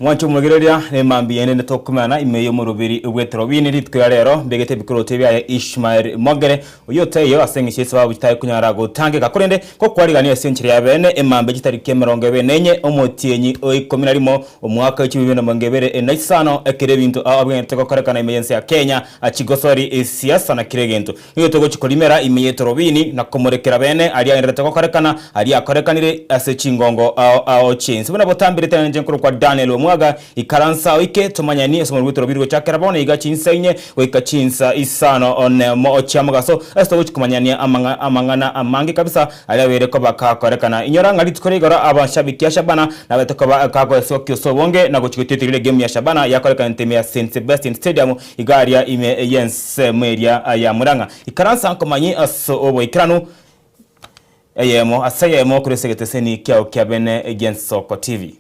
Mwanche omoegereria, na emambia ende netokomana ime y'omoroberi bw'eterobini rituko ria rero, mbegete ebikoroto biaye Ishmael Mogere, oyio otaiyo ase engencho y'esababu chitari konyara gotangeka, korende gokwarigania ase enchera ya bene emambia chitariki emerongo ebere na enye, omotienyi o ikomi na rimo, omwaka o chibibiri na emerongo ebere na isano, ekero ebinto ao bigendererete gokorekana ime y'ense ya Kenya, chigosori, siasa na kera egento. Nigo togochia korimera ime y'etorobini na komorekera bene aria agendererete gokorekana, aria akorekanire ase chingongo ao ao chi'ense. Buna botambire tena inche nkorokwa Daniel Omwaga, ikaransa oike tomanyani ase omorero bw'etorobini gochakera bono iga chinsa inye goika chinsa isano nemo chia mogaso, ase togochia komanyania amang'a amang'ana amange kabisa aria abeire koba kakorekana. Inyora ng'a rituko ria igoro abashabiki a Shabana nabete koba kagoesokia ase obonge na gochia gotietigeria egemu ya Shabana yakorekanete ime ya St Sebastian Stadium Iga aria ime y'ensemo eria ya Murang'a, ikaransa nkomanyie ase oboikeranu eyemo ase eyemo korwa ase egeteseni kiao kia bene gi'Ensoko TV.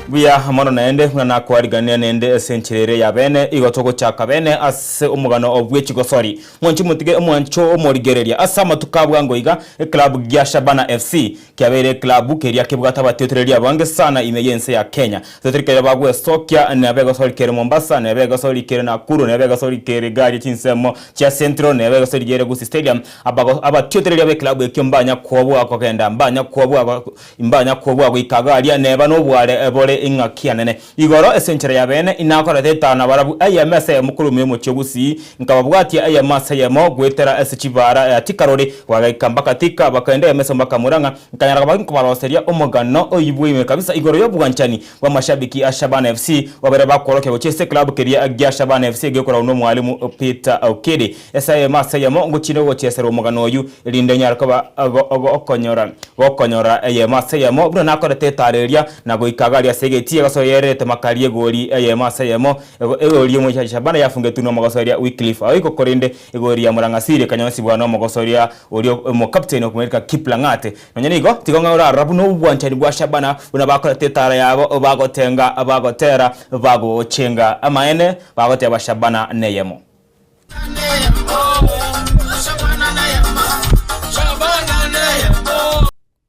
Buya mono naende, buna nakwarigania naende ase enchera ere ya bene, igo togochaka bene ase omogano bwe chigosori. Mwanche motige omwancho omorigereria. Ase amatuko a bwango iga, eklabu gia Shabana FC kiabeire eklabu keria kebwate abatiotereria abange sana ime y'ense ya Kenya. Totori keria bagwesokia, nebe egosori kere Mombasa, nebe egosori kere Nakuru, nebe egosori kere Gari chinsemo chia Central, nebe egosori kere Gusii Stadium. Abago abatiotereria b'eklabu ekio mbanya kobua kogenda, mbanya kobua Imbanya kobua goika aria neba nobware bore ing'aki anene. Igoro ase enchera ya beene inakorete etano na barabwo, eyemo ase eyemo korwa ime y'omochie o Gusii, nkababwatia eyemo ase eyemo goetera ase chibaara ya Tikarori, bagaika mpaka Tika, bakaenda eyemo ase mpaka Murang'a, nkanyara koba nkobaroseria omogano oyio bw'ime kabisa igoro y'obwanchani bw'amashabiki a Shabana FC, babere bakworokia gochia ase eklabu keria gia Shabana FC egekoragwa n'omwalimu Peter Okedi. Ase eyemo ase eyemo ngochire gochieserwa omogano oyio, erinde nyare koba gokonyora gokonyora eyemo ase eyemo, buna nakorete etaaro eria, na goika iga aria ase egetii egosoyererete makari egori eyemo ase eyemo, egori y'omochie Shabana yafungetwe nomogosoria Wycliffe Aoiko, korende egori ya Murang'asiri ekanyonsibwa nomogosoria oria omokapteni okomerika Kiplang'at. Nonya nigo, tiga ng'a orarora buna obwanchani bwa Shabana, buna bakorete etaara yabo, bagotenga, bagotera, bagochenga amaene, bagoteba Shabana neyemo.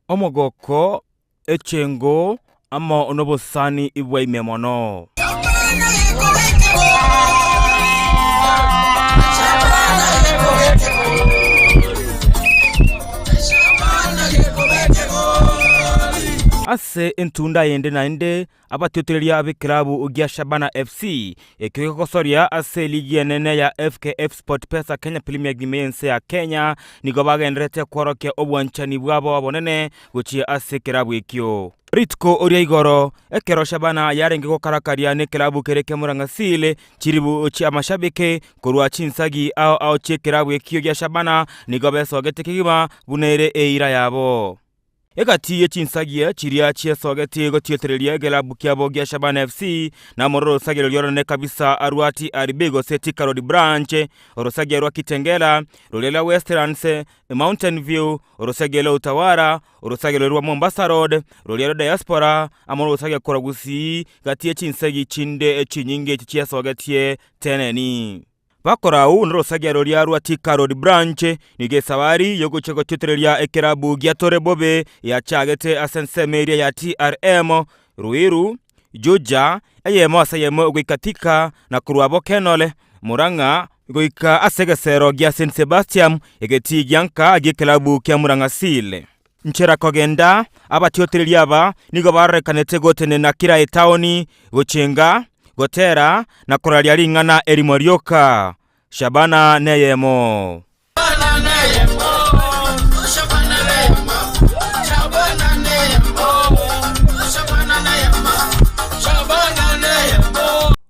Omogoko, echengo, amo nobosani bwa ime mono. Ase entunda yende naende Abatiotereria b'ekerabu gia Shabana FC, ekio gegosoria ase eligi enene ya FKF SportPesa Kenya Premier League ime y'ense ya Kenya, nigo bagendererete kworokia obwanchani bwabo obonene gochia ase ekerabu ekio. Rituko ria igoro, ekero Shabana yarenge gokarakaria n'ekerabu keria kia Murang'a Seal, chiribu chi'amashabiki korwa chinsagi ao ao chi'ekerabu ekio gia Shabana nigo besogete kegima buna ere eira yabo. Egati ye chinsagia chiria chiesogetie gotietereria egelabu kiabo gia Shabana FC namo rorosagia roria oronene kabisa rwa TRB gose Thika Road Branch, orosagia rwa Kitengela, roria rwa Westlands, Mountain View, orosagia rwa Utawala, orosagia roria rwa Mombasa Road, roria rwa Diaspora, amo norosagia korwa Gusii gati ye chinsegi chinde chinyinge echi chiesogetie teneni. Bakorau norosagia roria rwa Thika Road Branch, nigo esabari y'ogochia gotiotereria ekerabu gia Tore Bobe yachagete ase ensemo eria ya TRM, Ruiru, Juja, eyemo ase eyemo goika Thika na korwa abwo Kenol, Murang'a, goika ase egesero gia St Sebastiam, egetii gia nka gi'ekelabu kia Murang'a Seal. Nchera kogenda, abatiotereria aba nigo barorekanete gotenena kera etaoni, gochenga, gotera, na koraria ring'ana erimo rioka, Shabana neyemo.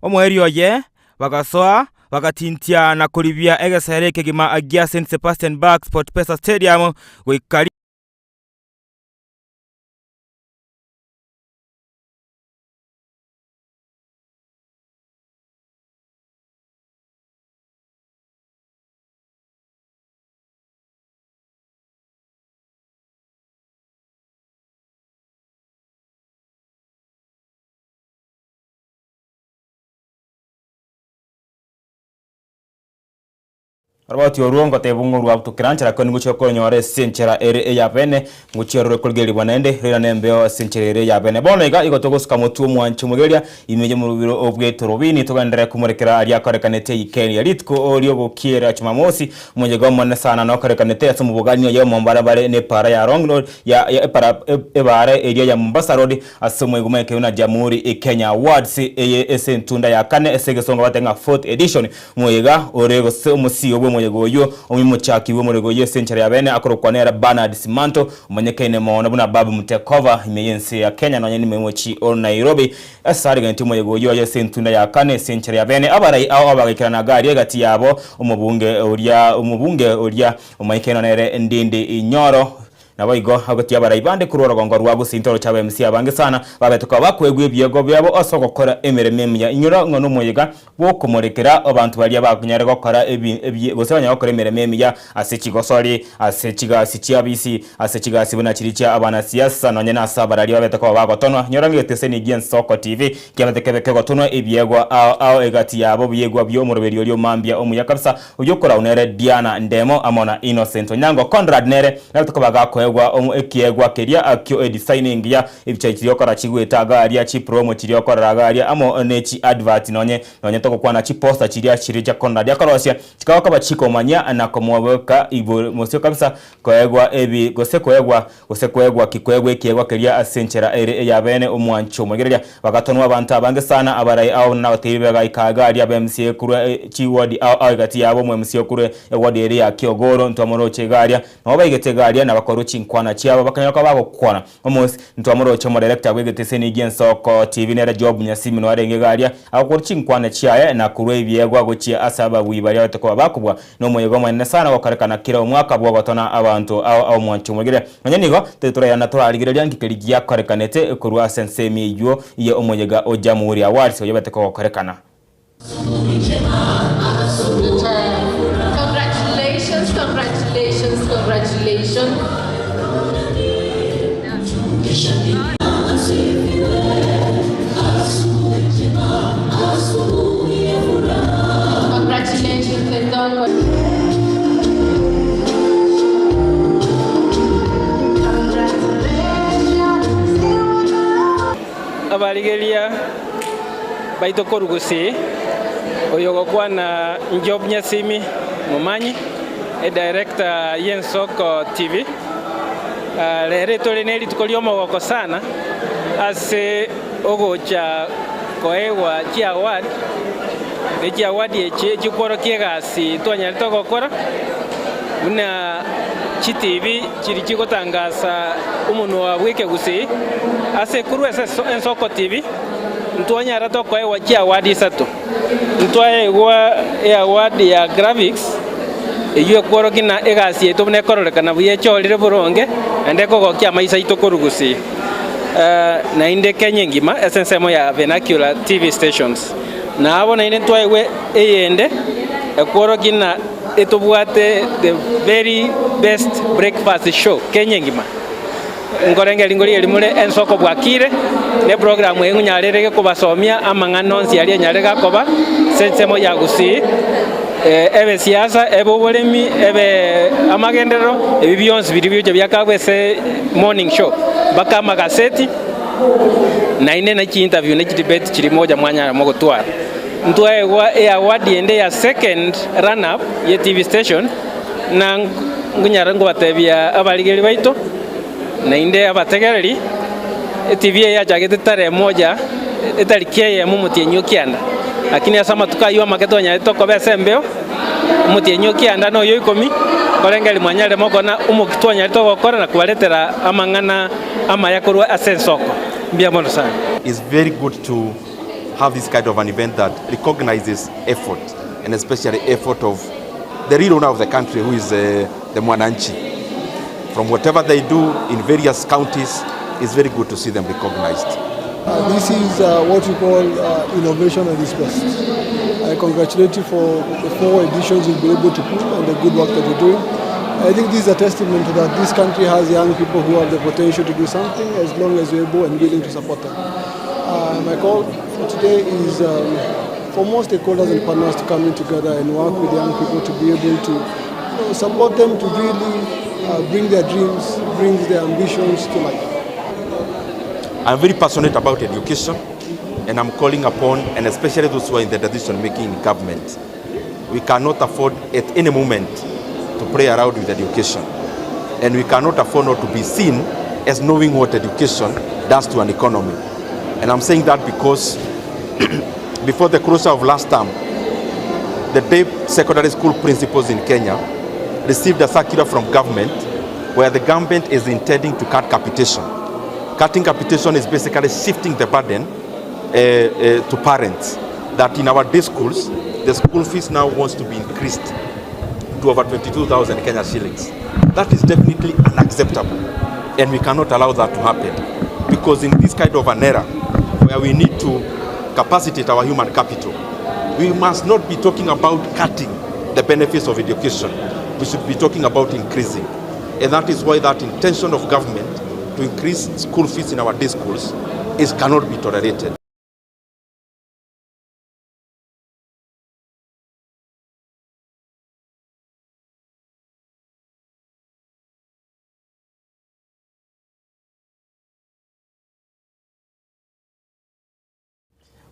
Omoerio oye bagasoa, bagatintia na koribia egesere ekegima gia St Sebastian Bach SportPesa Stadium goika Oroboti orwo ngotebwa ng'a orwabutokera nchera kore nigochia koronyora ase enchera ere ey'abene, ngochia rore korigererigwa naende, roirane embeo ase enchera ere ey'abene. Bono iga igo togosuka motwe omwanchi omogeria ime y'omorobiro bw'etorobini, togenderere komorekera aria akorekanete Ikenia. Rituko ri'ogokiera Chumamosi, omoyega omonene sana nokorekanete ase omobogani oyomo mbarabare n'epaara ya Rongo Road ya ya epara ebaara eria ya Mombasa Road ase omoyega omoekeu na Jamhuri Kenya Awards eye ase entunda ya kane ase egesongo bagoteba ng'a fourth edition. Moyega ore gose omosio bw'omoyega oyio, omochaki bw'omorego oyio ase enchera ya bene akorokwa nere Bernard Simanto, omonyekaine mono buna Babu Mtekova ime y'ense ya Kenya nonya nime omochie o Nairobi. Ase aregeneti omoyega oyio aye ase entunda ya kane ase enchera ya bene, abarai ao abagaikerana gari egati yabo omobunge oria omobunge oria omoikaino nere Ndindi Nyoro, Naboigo agotia abarai bande korwa orogongo rwa gose intoro chi'abaemisia abange sana, babete koba bakoegwa ebiegwa biabo ase ogokora emeremo emiya. Inyora ng'a nomoyega bw'okomorekera abanto baria bakonyare gokora ebi ebi gose banyare gokora emeremo emiya ase chigosori, ase chigasi chi'abisi, ase chigasi buna chiria chia abanasiasa, nonye nase abararia babete koba bagotonwa. Inyora ng'a egeteseni gi'ensoko TV kiabete kebe kegotonwa ebiegwa ao ao egati yabo biegwa bi'omoroberi oria o mambia omuya kabisa, Oyio okorau nere Diana Ndemo amo na Innocent Onyango. Conrad nere narete koba gakoegwa ekiegwa keria akio edesign engiya, ebichai chiria okora chigwete iga aria, chipromo chiria okorora iga aria amo ne chi advert nonye nonye togokwana chiposter chiria chire chia Conrad akorosia chikaba koba chikomanyia na komobeka igoro mosio kabisa koegwa ebi gose koegwa Gose koegwa ki koegwa ekiegwa keria ase enchera ere ey'abeene omwancho omwegereria. Bagatonwa abanto abange sana, abarai ao buna nabatebi bagaika iga aria b'MCA korwa chiwodi ao ao egati yabo omo MCA korwa ewodi eria ya Kiogoro ntwamoroche iga aria. Nabo baigete iga aria na bakorwa chinkwana chiabo bakanyora koba bagokwana. Omo ntwamoroche omodirector bw'egeteseni gi'ensoko TV nere Job Nyasimi noarenge iga aria agokorwa chinkwana chiaye na korwa ebiegwa gochia ase ababui baria baete koba bakobua Nomoyega omonene sana gokorekana kera omwaka bw'ogotona abanto ao aomwancho omwegere. Nonya nigo tari torayana torarigereria nki keria giakorekanete korwa ase ensemo eyio ye omoyega o Jamhuri Awards oyobete kogokorekana. Congratulations, congratulations, congratulations. Congratulations Clinton. Abarigeria baito korwa Gusii, oyo ogokwana Job Nyasimi Momanyi, edirector y'Ensoko TV. Rero tore ne rituko ri'omogoko sana ase ogocha koegwa chiaward, ne chiaward echi echikworokia egasi twanyarete gokora buna chiTV chiria chigotangasa omonwa bw'ekegusii ase korwa ase Ensoko TV ntwanyarete okoegwa chiaward isato. Ntwaegwa eaward ya graphics eyio ekworokia ng'a egasi yaito buna ekororekana buya echorire boronge naende ekogokia amaiso aito korwa gusii. Naende Kenya engima ase ensemo ya vernacular TV stations. Nabo naende ntwaegwe eyende ekworokia ng'a etobwate the very best breakfast show Kenya engima. Nkorengereria nkorigereria more ensoko bwakire, ne program eye ng'onyarere kobasomia amang'ana onsi aria enyare gakoba ase ensemo ya Gusii, ebe siasa, ebe oboremi, ebe amagenderero, ebi bionsi biria biocha biakabwa ase morning show, mpaka amagaseti, naende na chiinterview na chidebate chiria mogocha mwanyara mogotwara. Ntwaegwa eaward ende ya second runner up ye TV station. Na nkonyara nkobatebia abarigereria baito, naende abategereri, etibi eye yachagete tarehe moja etariki eyemo omotienyi o kianda, lakini ase amatuko ayio amake twanyarete tokoba ase embeo, omotienyi o kianda na oyo ikomi, nkorengereria mwanyarire mokona omoki twanyarete gokora na kobaretera amang'ana amaya korwa ase ensoko. Mbuya mono sana. It's very good to have this kind of an event that recognizes effort and especially effort of the real owner of the country who is the mwananchi. From whatever they do in various counties, it's very good to see them recognized. This is what we call innovation at its best. I congratulate you for the four editions you've been able to put and the good work that you're doing. I think this is a testament that this country has young people who have the potential to do something as long as you're able and willing to support them. My call for today is for more stakeholders and partners to come in together and work with young people to be able to you know, support them to really bring their dreams, bring their ambitions to life. I'm very passionate about education, and I'm calling upon, and especially those who are in the decision making in government, we cannot afford at any moment to play around with education. And we cannot afford not to be seen as knowing what education does to an economy. And I'm saying that because before the closure of last term, the day secondary school principals in Kenya received a circular from government where the government is intending to cut capitation. Cutting capitation is basically shifting the burden to parents that in our day schools, the school fees now wants to be increased to over 22,000 Kenya shillings. That is definitely unacceptable, and we cannot allow that to happen, because in this kind of an era where we need to capacitate our human capital, we must not be talking about cutting the benefits of education. We should be talking about increasing. And that is why that intention of government to increase school fees in our day schools is cannot be tolerated.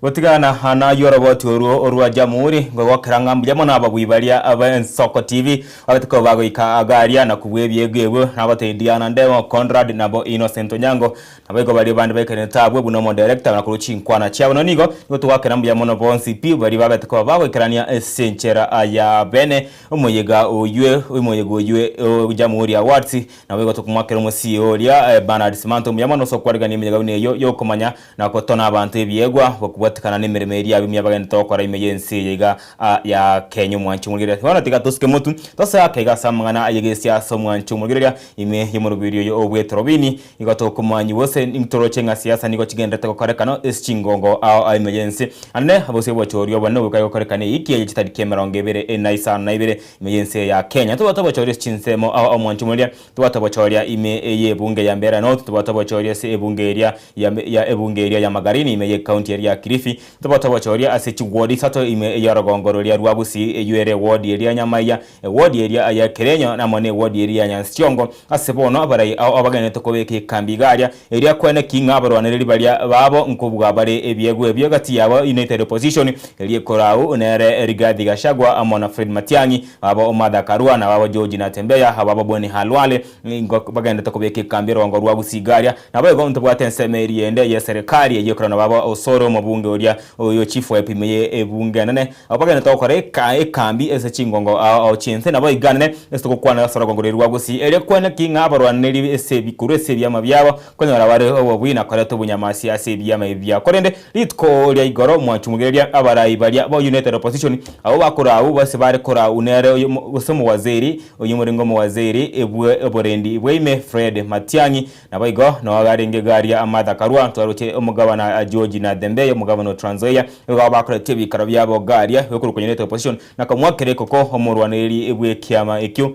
Gotigana nayio oroboti orwo orwa Jamhuri ngogokera ng'a mbuya mono ababui baria aba Ensoko TV babete koba bagoika agaria na kobua ebiegwa ebio nabatebi na Ndemo Conrad nabo Innocent Onyango nabo igo baria bande baikerete abwo buna omodirector na korwa chinkwana chiabo no nigo nigo togwakera mbuya mono bonsi pi baria babete koba bagoikerania ase enchera ya bene omoyega oywe omoyega oywe Jamhuri Awards nabo igo tokomwakera omo CEO oria Bernard Simanto mbuya mono ase okwarigania emeyega buna eywo yokomanya na gotona abanto ebiegwa gokobwatekana na emeremo eria abwo bagenderete gokora ime y'ense eye iga ya Kenya omwanchi omorigereria. Bono tiga tosike motu tosoe ake iga ase amang'ana aye gesiasa omwanchi omorigereria ime y'omorobiri oyo obw'etorobini igo tokomanyi gose ntoroche ng'a siasa nigo chigenderete gokorekana ase chingongo ao ao ime y'ense. Ande bosio obochori obonene obokare gokorekana eyiki eye chitariki emerongo ebere na isano na ibere ime y'ense eye ya Kenya. Tobwate obochori ase chinsemo ao omwanchi omorigereria tobwate obochori ime y'ebunge ya Mbeere North, tobwate obochori ase ebunge eria ya ebunge eria ya Magarini ime y'ecounty eria ya Kilifi, tobwate obochori ase chiward isato ime y'orogongo roria rwa Gusii eyio ere eward eria ya Nyamaiya, eward eria ya Kerenyo amo ne eward eria ya Nyansiongo. Ase bono abarai ao abagenderete kobeka ekambi iga aria, eria kwene ki ng'a abarwanereri baria babo nkobua bare ebiegwa ebio gati yabo United Opposition eria ekorau nere Rigathi Gachagua amo na Fred Matiang'i, babo Martha Karua na babo George Natembeya, ababo Boni Khalwale nigo bagenderete kobeka ekambi erongo rwa Gusii aria. Naboigo ntobwate ensemo eria ende y'eserekari eyio ekorana babo Osoro omobunge oria oyo chief whip ime ye ebunge enene. Abwo bagenderete gokora ekambi ase chingongo ao ao chi'ense. Naboigo anene ase togokwana ase orogongo roria rwa Gusii erio kwene ki ng'a abarwaneri ase korwa ase ebiama biabo konyora bare obobui na koreta obonyamasi ase ebiama ebi biabo. Korende rituko ria igoro mwanchumugereria abarai baria ba United Opposition abwo bakorau base bare korau nere oyo gose omowaziri oyio morenge omowaziri bwe oborendi bwaime Fred Matiang'i Naboigo noo arenge garia Martha Karua, twaroche omogabana George Natembeya, omogabana o Trans Nzoia, nigo bakoretie ebikaro biabo garia bikorokwa United Opposition, na komwakera ekoko omorwanereri bw'ekiama ekio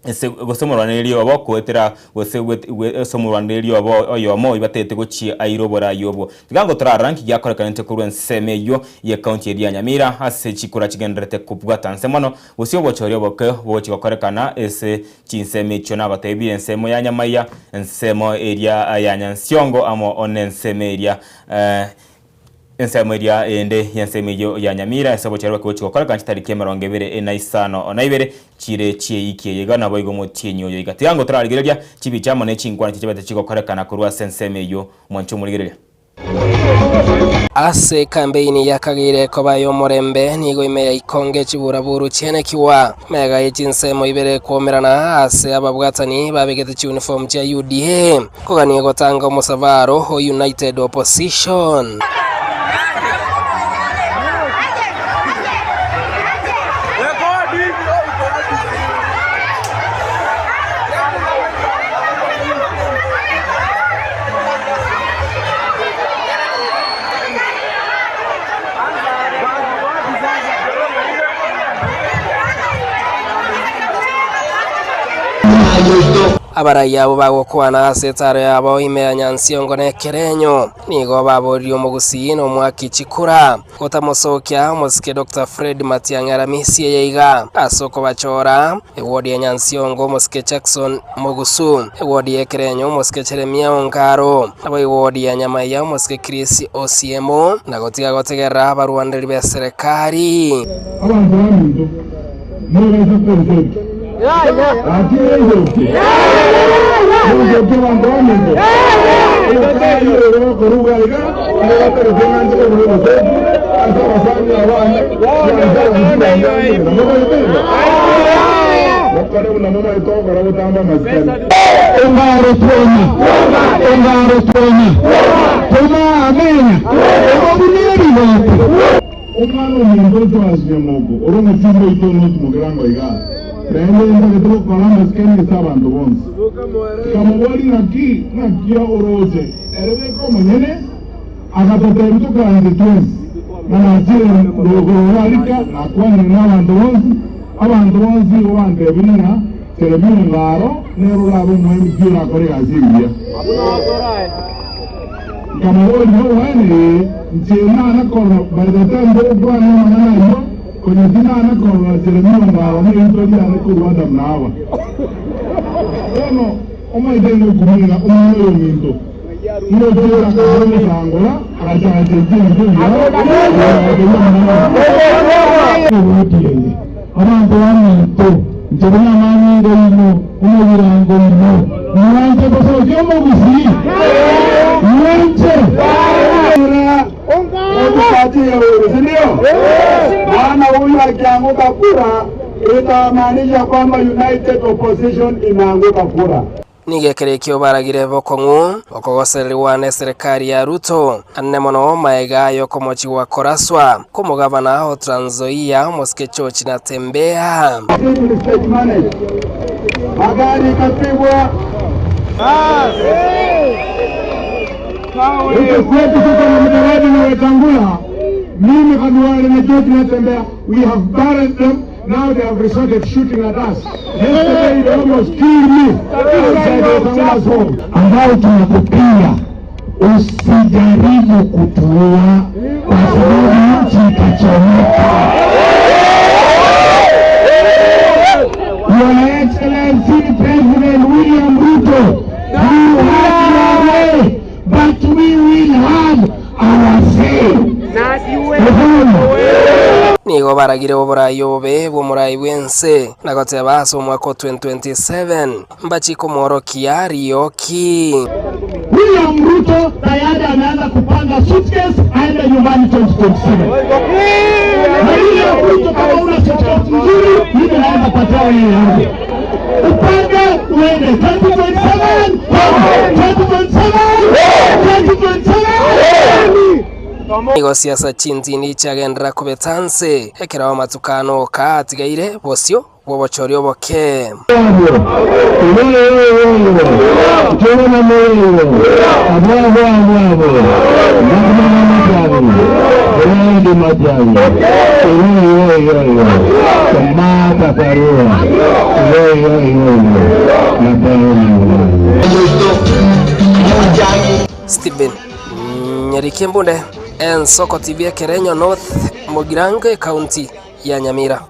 ase gose omorwanereri obo goetera gose ase omorwanereri obo oyomo oyio batagete gochia aire oborai obwo. Tiga ngotorarora nki giakorekanete korwa ensemo eyio y'ecounty eria ya Nyamira ase chikura chigendererete kobwata nse mono gose obochori oboke bogochia gokorekana ase Chinsemo echio nabatebirie ensemo ya Nyamaiya, ensemo eria ya Nyansiongo amo nensemo eria ensemo eria ende y'ensemo eyio ya Nyamira, ase obochori bwake gochia gokoreka chitariki emerongo ebere na isano na ibere chire chi'eiki eye iga, naboigo omotienyi oyo iga. Tiga ngotorarigereria chibicha amo ne chinkwana chichebete chigokorekana korwa ase ensemo eyio, mwanche omorigereria. Ase ekambeini yakageire koba y'omorembe, nigo ime ya ikonge chiburaburu chienekigwa. Mega ye chinsemo ibere kwomerana ase ababwatani babegete chiuniform chia UDA kogania gotanga omosabaro o United Opposition. Abarai abwo bagokwana ase etaaro yabo ime ya Nyansiongo na Ekerenyo, nigo baboririe omogusii na omwaki chikura, gotamosokia omosike Doctor Fred Matiang'i Aramisi eye iga ase okobachora, ewodi ya Nyansiongo omosike Jackson Mogusu, ewodi ya Ekerenyo omosike Jeremia Ongaro, nabo ewodi ya Nyamaiya omosike Chris Osiemo, na gotiga gotegerera abarwaneri b'eserekari. Abanto baminto, mobaisa konsokia. Gaki nensokie. Nensokie abanto baminto. Omokaani oyo gokoruga iga, nigo batagete ng'a inche kobua obosoku ase abasani abane, na ase abasibwa bande ase Mobaete igo? Mokore buna momaete gokora gotamba amasikani. Ongaro twona, ongaro twona, toma amena, obo buna ebigoti. Omwana omonto Joash Nyamoko, ore omochumba oito North Mugirango igaa, naende ntagete gokora amasikani ase abanto bonsi. Nkamoboria, Naki ng'akia orooche? Ere bweka omonyene agatotebia tokaranse twensi, na nachire rogoro rika, nakwanire nabanto bonsi. Abanto bonsi igo bantebirie ng'a Jeremia Ongaro nere orabe omoembi orakore egasi engiya. Nkamoboria, Oboene, ee, inche nana korora by the time togokwana amang'ana ayio, konya tinana korora Jeremia Ongaro nerito riane korwa Adamu na Hawa. Bono omaete ngokumia ng'a omwana oyo ominto ngochiera akaba omosangora agachacha echinsu ebiao agatebi amang'ana aya. Ewodi eye, abanto baminto, inche buna amanyinga oino, omogirango oino, mwanche gosokia omogusii? Mwanche? Otupatie uhuru, si ndio? Maana huyu akianguka kura itamaanisha kwamba United Opposition imeanguka kura. Nigo ekero ekio baragire bokong'u okogosererigwa neserekari ya Ruto, anene mono maega y'okomochigwa koraswa kw'omogabana o Trans Nzoia omosike George Natembeya. Civil stage manage. Magari ikapigwa. Huko kwetu tuko na Mudavadi na Wetangula. Mimi Khalwale na George Natembeya, we have buried them. Now they have resorted shooting at us. Yesterday they almost killed me outside Wetangula's home. Ambao tunakupinga, usijaribu kutuua kwa sababu nchi itachomeka. Your Excellency President William Ruto, you have your way, but we will have our say. Uhuru. Nigo baragire oborai obobe bw'omorai bw'ense, na goteba ase omwaka o 2027 mbachie komworokia rioki. William Ruto tayari ameanza kupanga suitcase aende nyumbani 2027. Na William Ruto, kama una suitcase nzuri, mimi naweza patia wewe yangu. Upange uende 2027, 2027, 2027. Nigo siasa chintindi chiagenderera kobeta nse, ekero amatukano oka atigaire bosio bw'obochori oboke. Stephen Nyariki Mbunde, Ensoko TV Ekerenyo North, Mogirango Ekaunti ya Nyamira.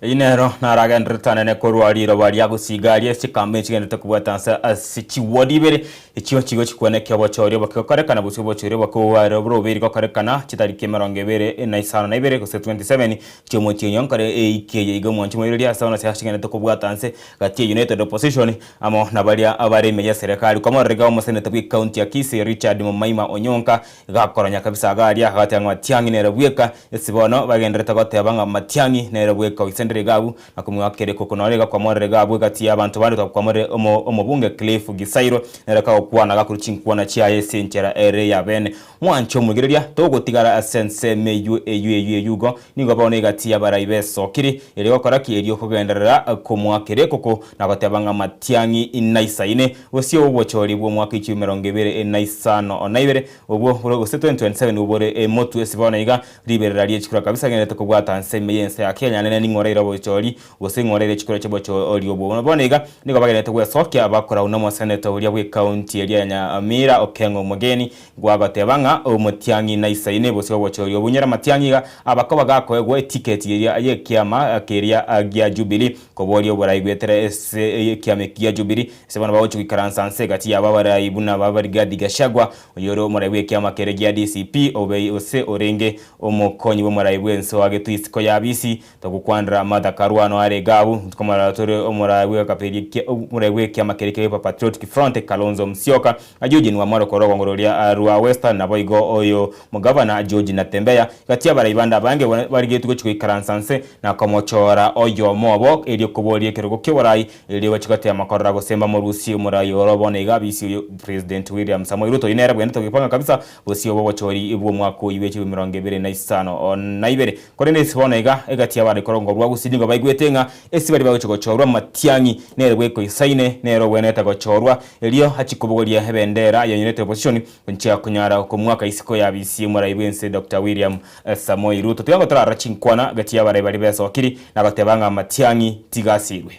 Eyio nero naragendererete anene korwa riroba ria gosiga rie chikambi chigendererete kobwata nse ase chiwodi ibere, echio chigochia kwenekea obochori oboke gokorekana gose obochori oboke bobare boroberi gokorekana chitariki emerongo ebere na isano na ibere gose 27 chi'omotienyi onkore eiki eye iga omwanchi moiroria ase bono chigendererete kobwata nse gati ya United Opposition amo na baria bare ime y'eserekari. Kwamorora iga omoseneta bw'ecounty ya Kisii Richard Momaima Onyonka iga akoronya kabisa iga aria agateba ng'a Matiang'i nere bweka ase bono bagendererete goteba ng'a Matiang'i nere bweka oisendire iga abwo na komoakera ekoko nore iga kwamorora iga abwo egati y'abanto bande twakwamorire omo omobunge Cliff Gisairo nere kagokwana gakorwa chinkwana chiaye ase enchera ere ya bene. Mwanche omoigereria, togotigara ase ensemo eyio eyio eyio eyio igo, nigo bono egati y'abarai b'esokiri, erio gokora ki? Erio kogenderera komoakera ekoko na goteba ng'a matiang'i naisaine, gose obochori bw'omwaka echio emerongo ebere na isano na ibere, obwo bore gose 2027 obwo bore motwe ase bono iga, riberera rie chikura kabisa rigendererete kobwata ensemo y'ense ya Kenya nene ning'o Raila. oraire obochori gose ing'o oraire chikura chi'obochori obwo. Bono iga nigo bagendererete gwesokia bakorau nomoseneta oria bw'ekaunti eria ya Nyamira Okeng'o Omogeni gwagoteba ng'a omotiang'i naisaine bosio obochori obwo. Inyora amatiang'i iga abakoba gakoegwa etiketi eria y'ekiama keria gia Jubilee koboria oborai goetera ase ekiama eki gia Jubilee ase bono bagochia goikaransa nse egati yabo abarai buna ba Rigathi Gachagua oyore omorai bw'ekiama keria gia DCP obe gose orenge omokonyi bw'omorai bw'ense oagetwe isiko y'abisi Togokwanera Martha Karua no are iga abwo, ntokomorora tore omorai bw'ekaperia omorai bw'ekiama keria kia Patriotic Front Kalonzo Musyoka na Eugene Wamalwa korwa rogongo roria rwa Western naboigo oyo Omogavana George Natembeya gati y'abarai bande abange barigetwe gochia goikaransa nse na komochora oyomo obo erio koboria ekerogo ki'oborai erio gochia gotema korora gose mbamorusie omorai oro bono iga abisi oyo President William Samoei Ruto oyio nere bwene togepanga kabisa bosio bw'obochori bw'omwaka oyio bw'echilifu 25 na ibere. Korende ase bono iga, egati y'abaare korongwa rwa gusii nigo baigwete ng'a ase baria bagochia gochorwa amatiang'i nere bwekoisaine, nere ogwenerete gochorwa, erio achie kobogoria ebendera ya United Opposition gochia konyara komoaka isiko y'abisi y'omorai bw'ense Doctor William Samoei Ruto. Tiga ngotorarora chinkwana gati y'abarai baria besokiri na goteba ng'a amatiang'i tiga asirwe.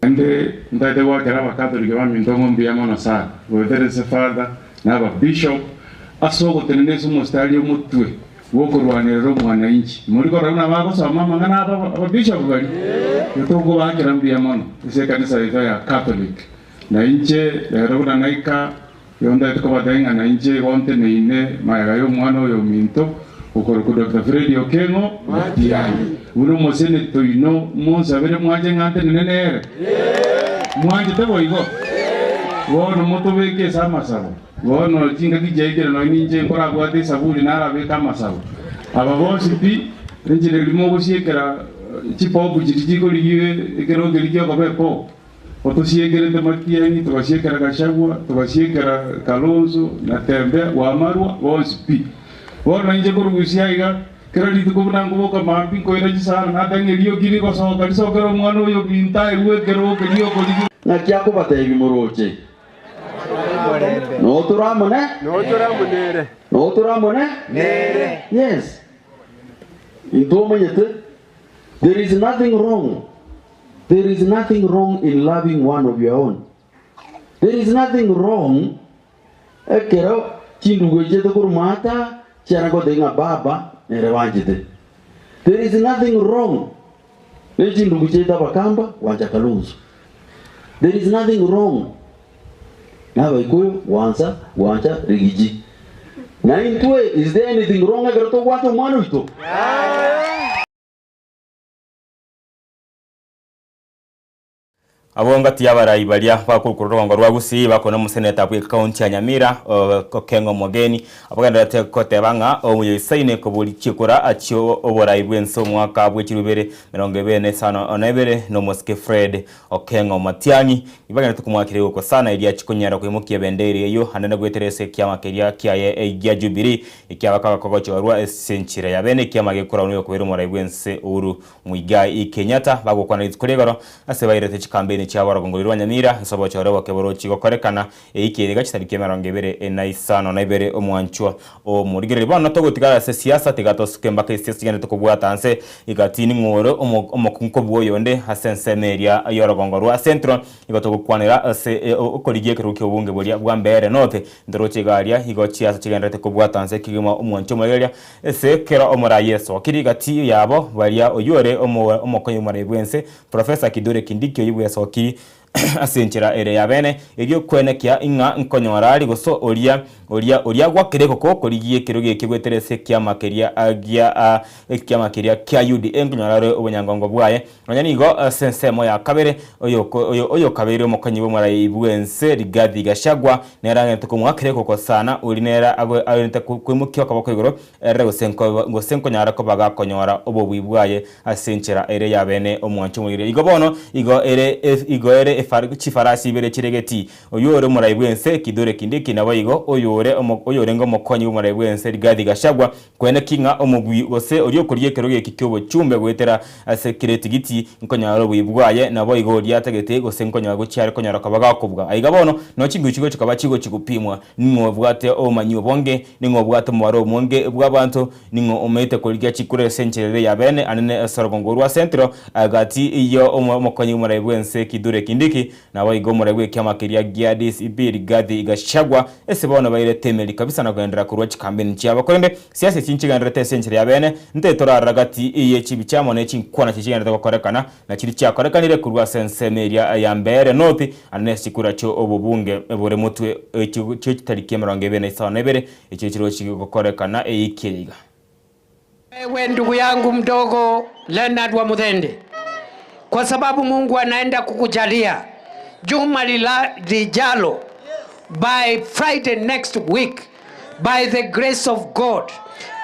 Naende ntaete goakera Abakatoliki baminto ng'a mbuya mono sana, goetera ase Father na Ababishop, ase ogotenena ase omositari omotwe bw'okorwanerera omwanainchi. Mori korora buna bagosoma amang'ana abo Ababishop baria? Igo tokobaakera mbuya mono ase ekanisa yaito ya Catholic. Na inche rero buna naika Igo ntaete kobatebia ng'a nainche igo nteneine magega y'omwana oyo ominto, okorokwa Doctor Fred Okengo Matiang'i, buna omoseneta oino, monsabere mwanche ng'a ntenene nere? Mwanchete boigo? Bono motobeke ase amasabo. Bono chingaki chiaikire nonya ninche nkorabwate esaburi narabeke amasabo. Aba bonsi pi, enchera eria mogosiekera chipopu chiria chikorigia ekerogo keria kiokoba epopu. Otosiekerete Matiang'i, togasiekera Gachagua, togasiekera Kalonzo, Natembeya, Wamarwa, bonsi pi. Bono nainche korugusia iga, kera rituko buna nkoboka mambia nkoira chisara natang'e erioki rigosoka risokere omwana oyo ominto aerwe ekerogo keria okorigia. Naki akobateebia morooche? Notore amo nere? Notore amo nere? Yes. Intwe omanyete, there is nothing wrong There is nothing wrong in loving one of your own. There is nothing wrong ekero chindugu echiete korwa maata chiana gotebia ng'a baba nere banchete. There is nothing wrong ne chindugu chiaito abakamba gwancha Kalonzo. There is nothing wrong na abaikuyu gwansa gwancha Rigiji. Na intwe is there anything wrong ekero togwancha omwana oito? Abwo ngati y'abarai baria bakorokwa rogongo rwa Gusii bakona omoseneta bw'ekaunti ya Nyamira Okengo Omogeni abagendererete goteba ng'a oyoisaine koboria chikura achio oborai bw'ense omwaka bwe chilifu ibere 25 na ibere nomosike Fred Okengo Matiang'i nibagendererete komoakera igoko sana erio achie konyara koimokia ebenderi eyio ande goetera ase ekiama keria kiaye gia Jubilee Ekiabaka kogochorwa ase enchera ya bene ekiama gekorwa noyokobeera omorai bw'ense Uhuru Muigai Kenyatta bagokwana rituko ria igoro ase bairete chikampeni chiabo orogongo rwa Nyamira ase obochore oboke borochi gokorekana eiki eye iga chitariki 22 omwanchwa omorigereria. Bono togotigara ase siasa tiga tosuke mbaka esiasa chigenderete kobwata nse iga tining'o ore omokungu kobua oyonde ase ensemo eria y'orogongo rwa Central igo togokwanera ase okorigia ekerogo ki'obonge boria bwa Mbeere North Ntoroche iga aria, igo chiasa chigendererete kobwata nse kegima omwancho omoegeria, ase kera omorai esokiri gati yabo baria oyio ore omokonyi omorai bw'ense, Professor Kithure Kindiki oyio bwesokiri ase enchera ere ya bene, erio kwenekia ing'a nkonyora are gose oria oria oria gwakire goko korigia ekerogo ekio goetera ase ekiama keria gia ekiama keria kia UDA nkonyora are obonyangongo bwaye. Nonya nigo ase ensemo ya kabere, oyokabeire omokonyi bw'omorai bw'ense Rigathi Gachagua nere agenderete komoakera egokosana, oria nere agenderete koimokia okoboko igoro erere gose nkonyara koba gakonyora obobui bwaye ase enchera ere y'abeene omwancho omoire. Igo bono igo ere igo ere. efar chifarasi ibere chire getii, oyio ore omorai bw'ense, Kithure Kindiki, naboigo oyore omo oyorenge omokonyi bw'omorai bw'ense, Rigathi Gachagua, Kwene ki ng'a omobui gose oria okoria ekerogo eki ki'obochumbe goetera ase kera etigiti, nkonyora oboyi bwaye, naboigo oria atagete gose nkonyora gochia are konyora koba gakobua. Aiga bono nao chinguru chigochia koba chigochia gopimwa, ning'o obwate obomanyi obonge, ning'o obwate omobaro omonge bw'abanto, ning'o omaete korigia chikura ase enchera ere y'abeene anene ase orogongo rwa Central, gati yo omokonyi bw'omorai bw'ense Kithure Kindiki, Naboigo omorai bw'ekiama keria gia DCP Rigathi Gachagua ase bono bairete emeri kabisa na kogenderera korua chikambeni chiabo. Korende siasa echi nchigendererete ase enchera ya bene, nte torarora gati ye chibicha amo ne chinkwana chiria chigendererete gokorekana na chiria chiakorekanire korwa ase ensemo eria ya Mbeere North ande nase chikura chio obobunge bore motwe chio chitariki 25 echio chirochie gokorekana eyiki eye iga. Wewe ndugu yangu mdogo Leonard wa Muthende, kwa sababu Mungu anaenda kukujalia juma lijalo, by Friday next week, by the grace of God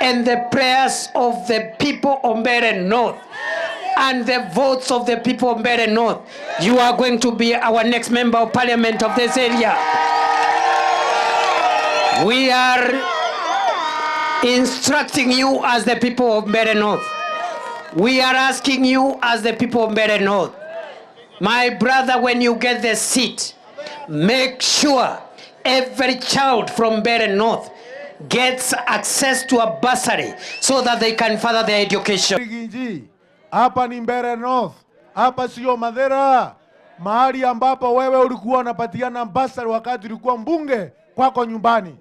and the prayers of the people of Mbeere North and the votes of the people of Mbeere North, you are going to be our next member of parliament of this area. We are instructing you as the people of Mbeere North. We are asking you as the people of Mbeere North. My brother, when you get the seat, make sure every child from Mbeere North gets access to a bursary so that they can further their education. Riginji, hapa ni Mbeere North, hapa sio Mathira, mahali ambapo wewe ulikuwa unapatiana bursary wakati ulikuwa mbunge kwako nyumbani.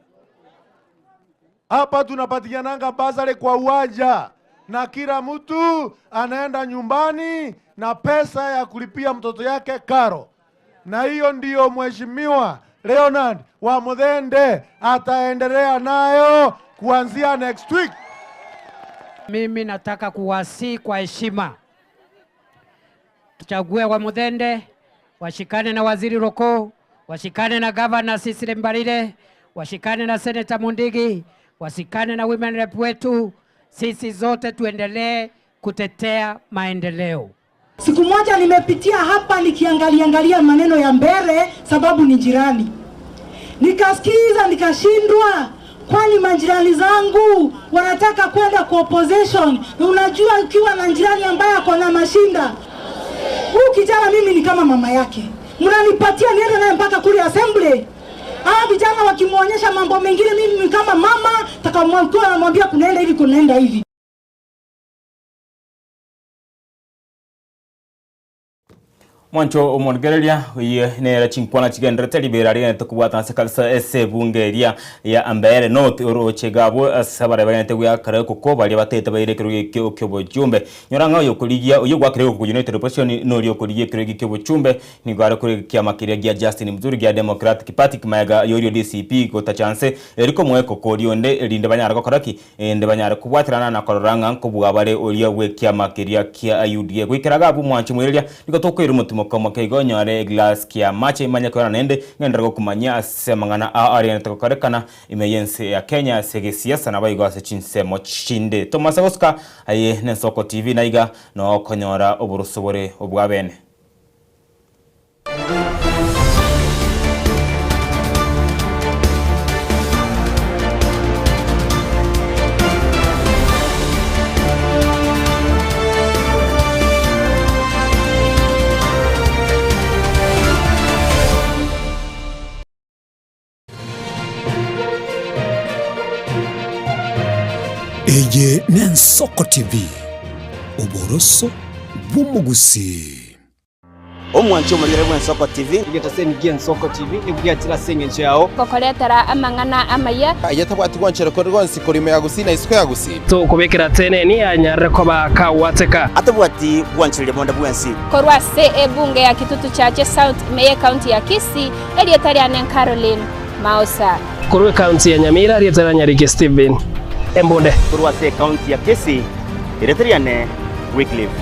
Hapa tunapatiananga bursary kwa uwanja na kila mtu anaenda nyumbani na pesa ya kulipia mtoto yake karo, na hiyo ndiyo Mheshimiwa Leonard wa Muthende ataendelea nayo kuanzia next week. Mimi nataka kuwasihi kwa heshima, tuchague wa Muthende, washikane na Waziri Roko, washikane na Governor Cecily Mbarire, washikane na Senator Mundigi, washikane na women rep wetu. Sisi zote tuendelee kutetea maendeleo. Siku moja nimepitia hapa nikiangalia angalia maneno ya Mbeere sababu ni jirani. Nikasikiza nikashindwa, kwani majirani zangu wanataka kwenda kwa opposition. Na unajua ukiwa na jirani ambaye ako na mashinda, huyu kijana mimi ni kama mama yake, mnanipatia niende naye mpaka kule assembly. Hawa vijana wakimwonyesha mambo mengine, mimi ni kama mama takamwambia, namwambia kunaenda hivi, kunaenda hivi. Mwancho omwongereria oye nere chinkwana chigenderete ribera rigenderete kobwatana ase kabisa ase ebunge eria ya Mbeere North oroche gabwo ase abaria bagenderete goakera ekoko baria batete baire ekerogo ekio kiobochumbe. Nyora ng'a oyokorigia oyio gwakera egoko United Opposition noria okorigia ekerogo ekio kiobochumbe nigo are kore ekiama keria gia Justin Muturi gia Democratic Party magega yorio DCP gotacha nse eri komoa ekoko oria onde erinde banyare gokora ki? Erinde banyare kobwaterana na korora ng'a nkobua bare oria bw'ekiama keria kia UDA. Goikera iga abwo mwanche moireria, nigo tokoira omotimoka omoke igo onyore eglass ki'amache imanye koirana naende ng'enderere gokumanyia ase amang'ana ao arenete gokorekana ime y'ense ya Kenya ase egesiasa naboigo ase chinsemo chinde. Tomasa gosuka aye n'Ensoko TV naiga noo okonyora oboroso bore obwabene. Eye n'Ensoko TV, oboroso bw'omogusii. Omwanchi omorigere bw'Ensoko TV. Egetaseni gi'Ensoko TV nigo giachire ase engencho yao. Gokoretera amang'ana amaya. Aye tabwati gwanchera kore gwonsi korwa ime ya Gusii na isiko ya Gusii. Tokobekera teneni anyarire koba kagwateka. Atabwati gwanchereria bonde bwensi. Korwa ase ebunge ya Kitutu Chache South ime y'Ecounty ya Kisii, erieta riane Caroline Mausa. Korwa ecounty ya Nyamira, erieta ria Nyariki Stephen Embunde. Korwa ase ecounty ya Kisii, erieta riane Wycliffe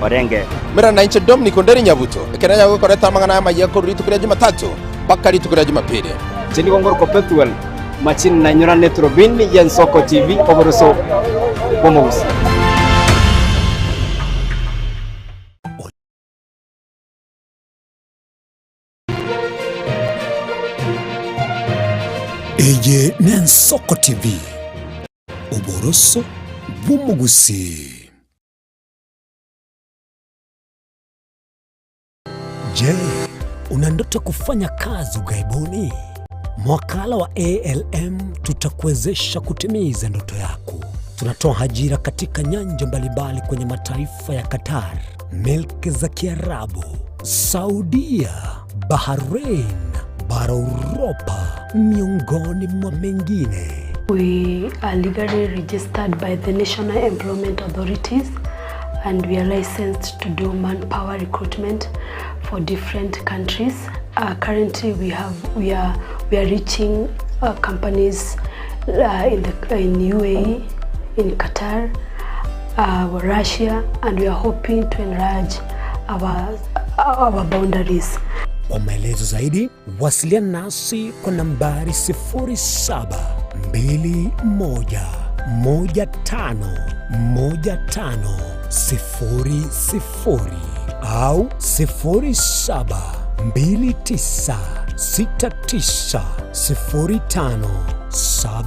Orenge. Mera nainche Dominic Onderi Nyabuto, ekero nyago gokoreta amang'ana amayia korwa rituko ria Jumatatu mpaka rituko ria Jumapili. Inche nigo ngorokwa Pethuel Machini nainyorane Turubini y'Ensoko TV oboroso bw'omogusii. Eye n'Ensoko TV, oboroso bw'omogusii. Je, una ndoto kufanya kazi ughaibuni? Mwakala wa ALM tutakuwezesha kutimiza ndoto yako. Tunatoa ajira katika nyanja mbalimbali kwenye mataifa ya Qatar, milki za Kiarabu, Saudia, Bahrain, bara Uropa, miongoni mwa mengine. We are legally registered by the National Employment Authorities and we are licensed to do manpower recruitment for different countries. Currently we have we are we are reaching companies in the in UAE, in Qatar, Russia and we are hoping to enlarge our our boundaries. Kwa maelezo zaidi wasiliana nasi kwa nambari 0721151500 au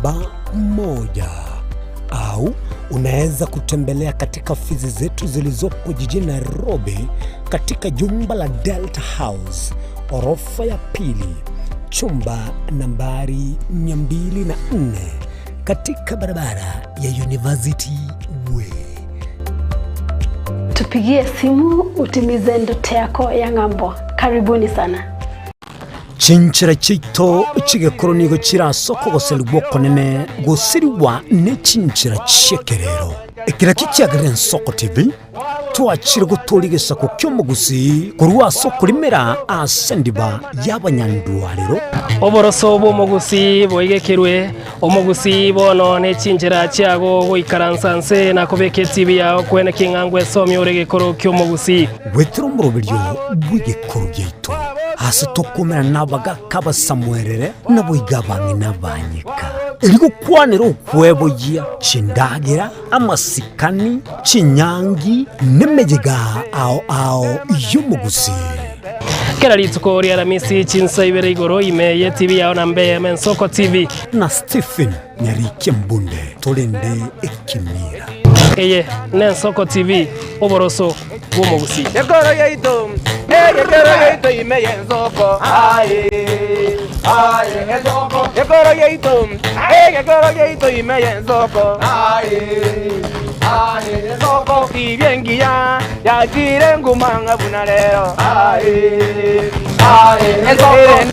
0729690571 au unaweza kutembelea katika ofisi zetu zilizopo jijini Nairobi katika jumba la Delta House orofa ya pili chumba nambari 204 katika barabara ya University Way. Tupigie simu utimize ndoto yako ya ng'ambo. Karibuni sana. Chinchera chiaito chigekoro nigo chirase okogoserigwa okonene gosirigwa ne chinchera chi'ekerero. Ekero ekio kiagerire Ensoko TV, twachire gotooria egesaku ki'omogusii korwa ase okorimera ase endiba y'abanyandwarero. Oboroso bw'omogusii boigekerwe, omogusii bono ne chinchera chiago goikaransa nse na kobeka etibi yao kwene king'a ngwesomia ore egekoro ki'omogusii. Goetera omoroberio bw'egekoro giaito, ase tokomerana nabagaka abasamuerere, naboigo abang'ina abanyeka, erio gokwanera okweboyia chindagera, amasikani, chinyangi, nemeyega ao ao y'omogusii. Kera rituko ria Aramisi chinsa ibere igoro ime ye TV yao na mbe Ensoko TV. Na Stephen Nyarikia Mbunde torende ekemira. Eye n'Ensoko TV, oboroso bw'omogusii. Ekoro yaito, egekero yaito ime y'ensoko, aye, aye, ensoko. Ekoro yaito, egekero yaito ime y'ensoko, aye, aye, ensoko. Tibia engiya yachire nguma ng'a buna rero, aye, aye, ensoko.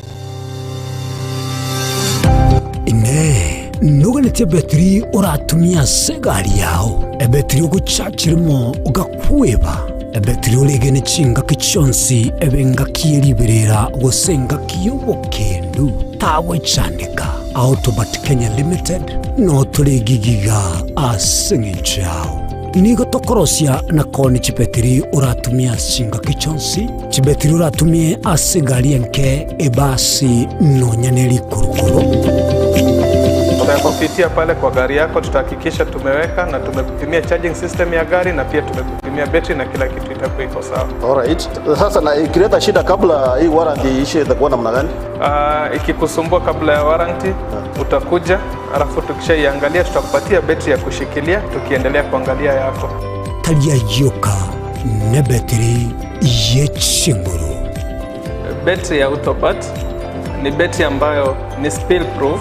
Inee! Noganetie ebetiri oratumie ase egari yao, ebetiri ogochachirimo ogakweba, ebetiri oregene chingaki chionsi ebe engaki ye riberera gose engaki y'obokendu? Tagwechandeka. Autobat Kenya Limited notore egigiga ase eng'encho yao. Nigo tokorosia na koonia chibetiri oratumie ase chingaki chionsi, chibetiri oratumie ase egari enke, ebasi, nonya ne rikurukuru. Tutakupitia pale kwa gari yako, tutahakikisha tumeweka na tumekupimia charging system ya gari na pia tumekupimia betri na kila kitu itakuwa iko sawa. Alright. Sasa na ikileta shida kabla hii warranty iishe itakuwa namna gani? Ikikusumbua kabla ya warranty utakuja, alafu tukishaiangalia tutakupatia betri ya kushikilia tukiendelea kuangalia yako. Tari ayio ka nebetiri ye chinguru. Betri ya Autobat ni betri ambayo ni spill proof,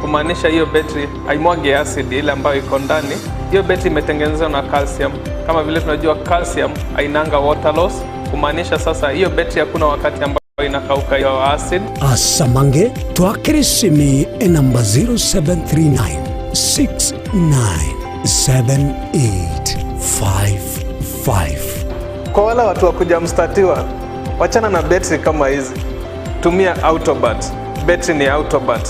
kumaanisha hiyo betri haimwagi acid ile ambayo iko ndani. Hiyo betri imetengenezwa na calcium. Kama vile tunajua calcium hainanga water loss, kumaanisha sasa hiyo betri hakuna wakati ambayo inakauka hiyo acid. Asamange twakere esimi enamba 0739 697855. Kwa wale watu wa kuja mstatiwa, wachana na betri kama hizi, tumia Autobat. Betri ni Autobat.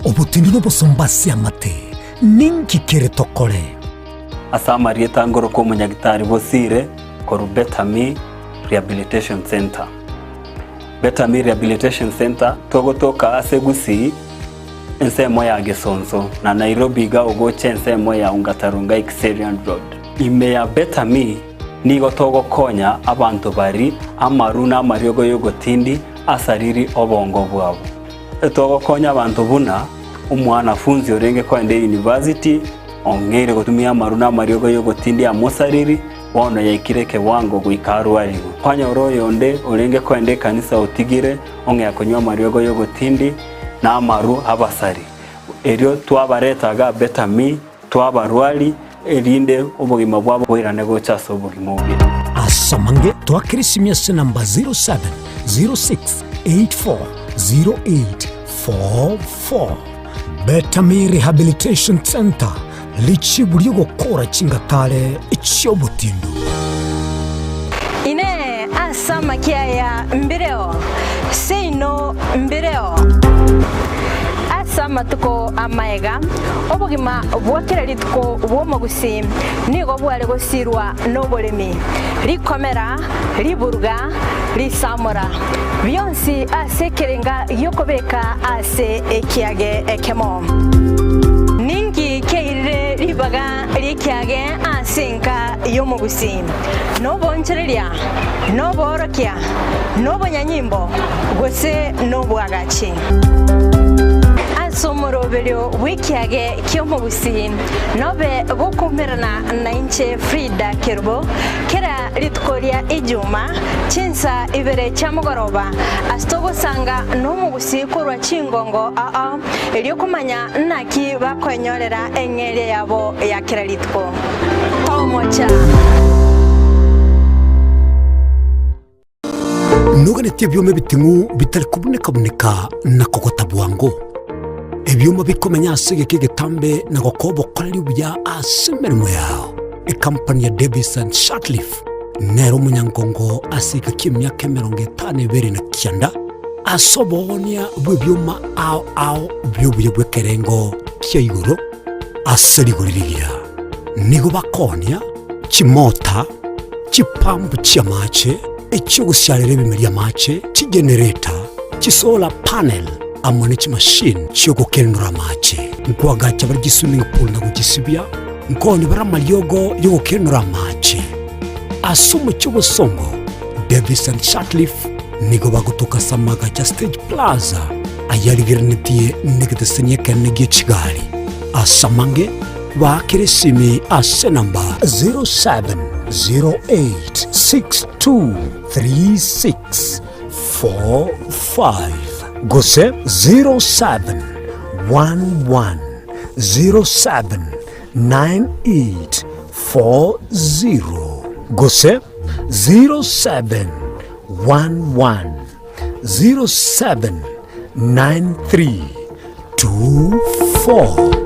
Obotindi nobosomba ase amate, ninki kere tokore? Ase amarieta ngorokwa omonyagitari Bosire korwa Better Me Rehabilitation Centre. Better Me Rehabilitation Centre togotoka ase Gusii ensemo ya Gesonso na Nairobi iga ogocha ensemo ya Ongata Rongai Kiserian Road. Ime ya Better Me nigo togokonya abanto bari amaru na amariogo y'ogotindi asariri obongo bwabo. Togokonya abanto buna omwanafunzi orenge koenda eyunivasiti ong'eire gotumia amaru na amariogo y'ogotindia amosariri, bono yaikire ekewango goika arwarigwe. Kwanyora oyonde orenge koenda ekanisa otigire ong'ea konywa amariogo y'ogotindi na amaru abasari. Erio twabareta iga Betami, twabarwari, erinde obogima bwabo boirane gocha ase obogima obuya. Ase amange twakere esimi ase namba 0706840844. Betami Rehabilitation Centre, richibu ri'ogokora chingatare chi'obotindu. Inee! Ase amakia aya mbireo? Seino mbireo. Ase amatuko amaega, obogima bwa kera rituko bw'omogusii nigo bware gosirwa noboremi, rikomera, riburuga, risamora, bionsi ase ekerenga gi'okobeka ase ekiage ekemo. Ninki kiairire ribaga ri'ekiage ase enka y'omogusii? Noboonchoreria, noboorokia, nobonyanyimbo, gose nobwagachi. Ase omoroberio bw'ekiage ki'omogusii nobe gokoumerana nainche Frida Kerubo kera rituko ria Ijuma chinsa ibere chia mogoroba ase togosanga nomogusii korwa chingongo ao erio komanya naki bakoenyorera eng'eria yabo ya kera rituko. Tomocha. Noganetie ebioma ebiting'u bitari kobuneka-buneka na kogota bwango, ebioma bikomenya ase egeka egetambe na gokoa obokoreri obuya ase emeremo yao. Ekampani ya Davis and Sutcliffe nere omonyangongo ase egeka ki'emiaka 59 ase oboonia bw'ebioma ao ao bi'obuya bw'ekerengo kia igoro ase rigori rigiya. Nigo bakoonia chimota, chipampu chi'amache, echi'ogosiarera ebimeri amache, chigenereta, chisolar panel, amo ne chimashini chi'ogokenura amache. Nkoagacha bare chiswimming pool na gochisibia, nkoonia bare amariogo y'ogokenura amache. Ase omochie obosongo, Davis and Sutcliffe nigo bagotoka ase amagacho a Stage Plaza ayarigereretie negeteseni ekenene gie chigari. Ase amange, baakere esimi ase enamba 0708623645 gose 0711079840 gose 0711079324.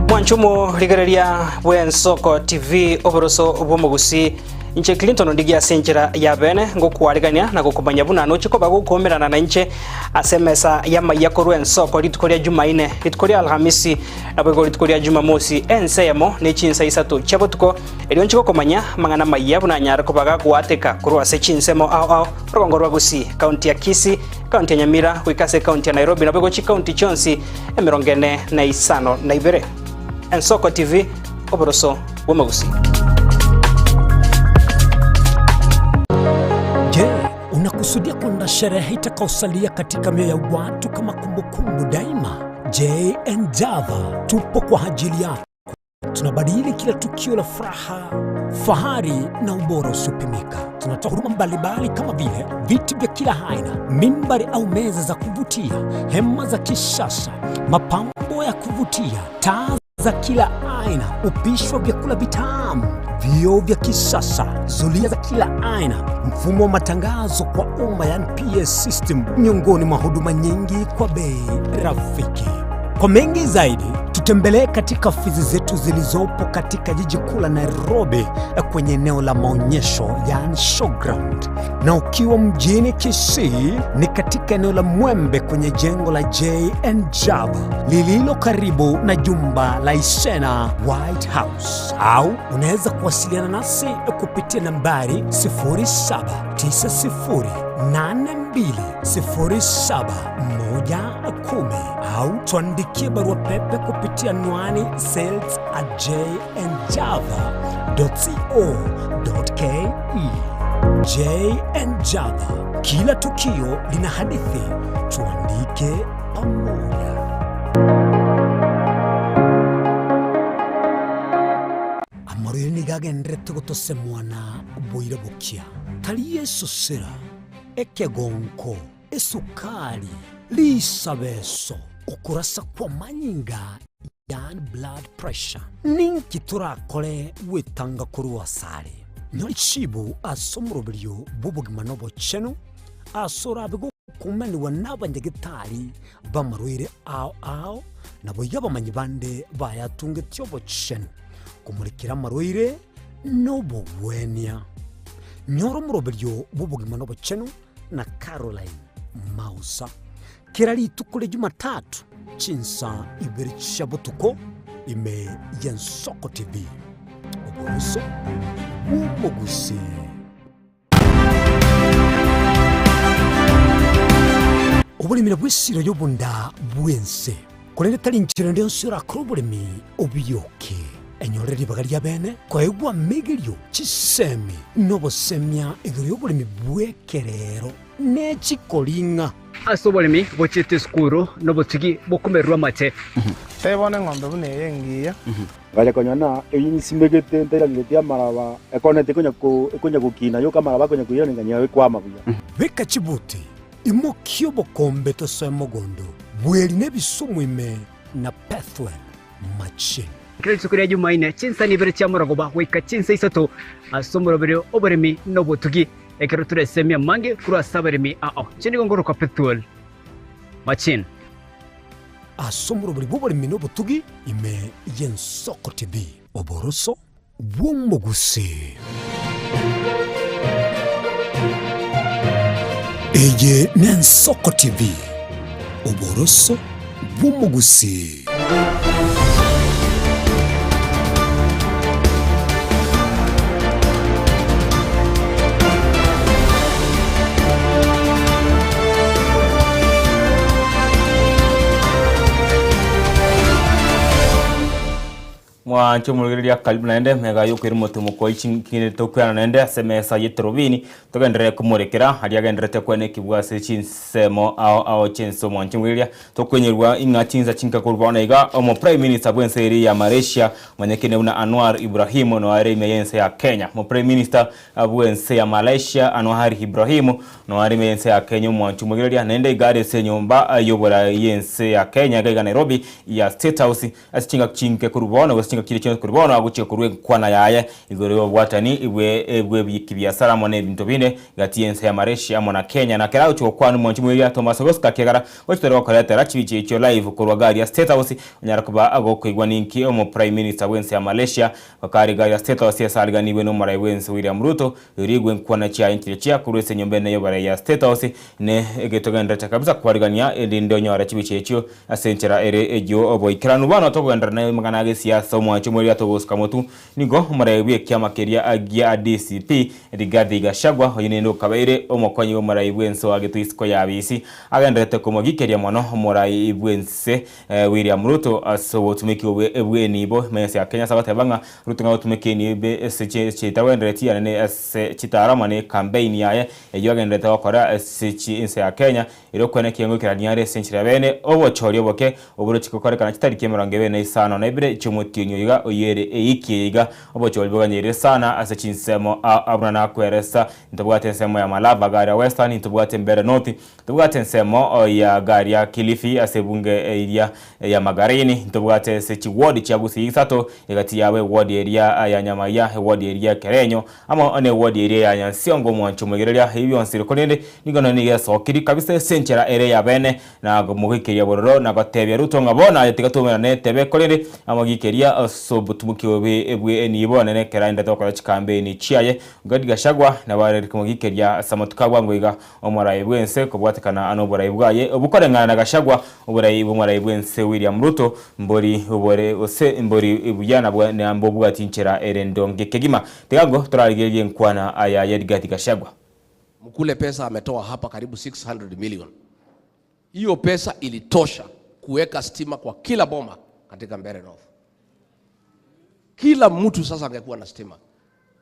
Mwanche omorigereria bw'Ensoko TV oboroso bw'omogusi inche Clinton Ondigi ase enchera ya bene ngokwarigania na gokomanya buna noche koba gokomerana na inche ase emesa y'amaiya korwa Ensoko rituko ria Jumaine rituko ria Alhamisi naboigo rituko ria Jumamosi ense eyemo ne chinsa isato chia botuko Erio inche gokomanya amang'ana amayia buna anyare koba gagoateka korwa ase chinsemo ao ao, orogongo rwa Gusii, county ya Kisii, county ya Nyamira, goika ase county ya Nairobi naboigo chicounty chionsi 42. Ensoko TV, oboroso bw'omogusii. Je, unakusudia kuandaa sherehe itakayosalia katika mioyo ya watu kama kumbukumbu daima? JN Java tupo kwa ajili yako. Tunabadili kila tukio la furaha, fahari na ubora usiopimika. Tunatoa huduma mbalimbali kama vile viti vya kila aina, mimbari au meza za kuvutia, hema za kisasa, mapambo ya kuvutia, taa za kila aina, upishi wa vyakula vitamu, vioo vya kisasa, zulia za kila aina, mfumo wa matangazo kwa umma, yani PA system, miongoni mwa huduma nyingi kwa bei rafiki. Kwa mengi zaidi Tutembelee katika ofisi zetu zilizopo katika jiji kuu la Nairobi kwenye eneo la maonyesho yaani showground, na ukiwa mjini Kisii ni katika eneo la Mwembe kwenye jengo la JN Java lililo karibu na jumba la Isena White House, au unaweza kuwasiliana nasi kupitia nambari 0790820710 au tuandikie barua pepe kupitia anwani sales at jnjava.co.ke. JN Java, kila tukio lina hadithi, tuandike pamoja. Amarwaire nigo agenderete gotosemwana boira bokia, tari esosera, ekegonko, esukari, risabeso, okorasa kw'amanyinga, yaani blood pressure. Ninki torakore gwetanga korwa asare? Nyora chibu ase omoroberio bw'obogima na obochenu, ase orabe gokumanigwa n'abanyagetari b'amarwaire ao ao, naboigo abamanyi bande bayatungetie obochenu, komorekera amarwaire na obogwenia. Nyora omoroberio bw'obogima na obochenu na Caroline Mausa kera rituko ria Jumatatu chinsa ibere chia botuko ime y'Ensoko TV. Oboroso bw'omogusii. Oboremi nabwo esiro y'obonda bw'ense, korende tari nchera ende yonsi orakore oboremi obiyoke. Enyorere ribaga ri'abeene koegwa amegerio, chisemi, na obosemia igoro y'oboremi bw'ekerero ne chikoring'a. Ase oboremi bochiete esukuru nobotugi bokomererwa amache. Tebona eng'ombe buna eye engiya. Ngacha konyora ng'a eyio nsimegete ntairaneretie amaraba, ekoneti ekonya ko ekonya gokina yoka amaraba akonya koirana nganyora ekwama buya. Beka chibuti, imokia obokombe tosoe mogondo, bweri na ebisumu ime na Pethuel machine. Kera rituko ria Jumaine, chinsa ibere chia morogoba goika chinsa isato, ase omoroberio oboremi na obotugi, ekero toresemie amange korwa ase abaremi ao. Inche nigo ngorokwa Pethuel Machine. Ase omoroberi bw'oboremi na obotugi ime y'Ensoko TV. Oboroso bw'omogusii. Eye n'Ensoko TV, oboroso bw'omogusii. Mwanche omorigereria karibu naende mega yokoira omote mokoi chinkini tokwana naende ase emesa y'etorobini togenderere komorekera aria agendererete kwena ekebwa ase chinsemo ao ao chi'ense omwanche omorigereria tokoinyerwa ing'a chinsa chinke korwa bono iga omo prime minister bw'ense eria ya Malaysia omanyekene buna Anwar Ibrahim noyo are ime y'ense ya Kenya. Omo prime minister bw'ense ya Malaysia Anwar Ibrahim noyo are ime y'ense ya Kenya omwanchi omorigereria naende iga are ase enyomba y'oborai y'ense ya Kenya iga iga Nairobi ya State House Ase chingaki chinke korwa bono, gose chingaki chiria chionsi korwa bono, agochia korua enkwana yaye igoro y'obobwatani bw'ekibiasara amo nebinto binde gati y'ense ya Malaysia amo na Kenya. Na kera agochia gokwana omwanchi moiria Thomas Oscar Kegara gochia tore gokoretera chibicha echio live korwa gari ya State House onyare koba agokoigwa ninki omo Prime Minister bw'ense ya Malaysia kare gari ya State House esariganigwe nomorai bw'ense William Ruto Rigwe nkwana chiaye nchiria chia korwa ase enyomba ene y'oborai ya State House, ne egetogenderete kabisa kwarigania erinde onyore chibicha echio ase enchera ere ey'oboikeranu. Bono tokogenderera na amang'ana a gesiasa omwancho omoerio atogosuka motu nigo omorai bw'ekiama keria gia DCP Rigathi Gachagua oyio naende okabeire omokonyi bw'omorai bw'ense oagetwe isiko ya abisi agendererete komogikeria mono omorai bw'ense William Ruto ase obotumeki obwe bw'enibo ime y'ense ya Kenya ase agoteba ng'a Ruto ng'a otumeke enibo ase chitagendereti yaani ase chitaarama ne ekampeini yaye eyio agendererete gokora ase ense ya Kenya ere okwana ekiango ekerania are ase enchera ya bene obochori oboke oborochi gokorekana chitariki 25 chi'omotienyi oyo iga oyio ere eiki eye iga obochori boganyeire sana ase chinsemo ao buna nakweresa. Ntobwate ensemo ya Malava garia Western, ntobwate Mbeere North, ntobwate ensemo ya garia Kilifi ase ebunge eria ya Magarini, ntobwate ase chiward chia Gusii isato, egati yabo eward eria ya Nyamaiya, eward eria ya Kerenyo, amo ne ward eria ya Nyansiongo omwancho omoigereria ebi bionsi korende nigo nonya nigo esokiri kabisa ase enchera ere yabene na komogekeria bororo na gotebia Ruto ng'a bono aye tiga toumerane etebe korende amogikeria ase obotumoki obe bwe enibo nere ekero aendete gokora chikambeini chiaye. Rigathi Gachagua nabo arere komogikeria ase amatuko a bwango iga omorai bw'ense kobwatekana noborai bwaye obukoreng'ana na Gachagua oborai bw'omorai bw'ense William Ruto mbori bore gose mbori buya nabwo mbobwati nchera ere ndonge kegima. Tiga ango torarigererie enkwana aya ya Rigathi Gachagua. Mkule pesa ametoa hapa karibu 600 million. Hiyo pesa ilitosha kuweka stima kwa kila boma katika Mbeere North. Kila mtu sasa angekuwa na stima.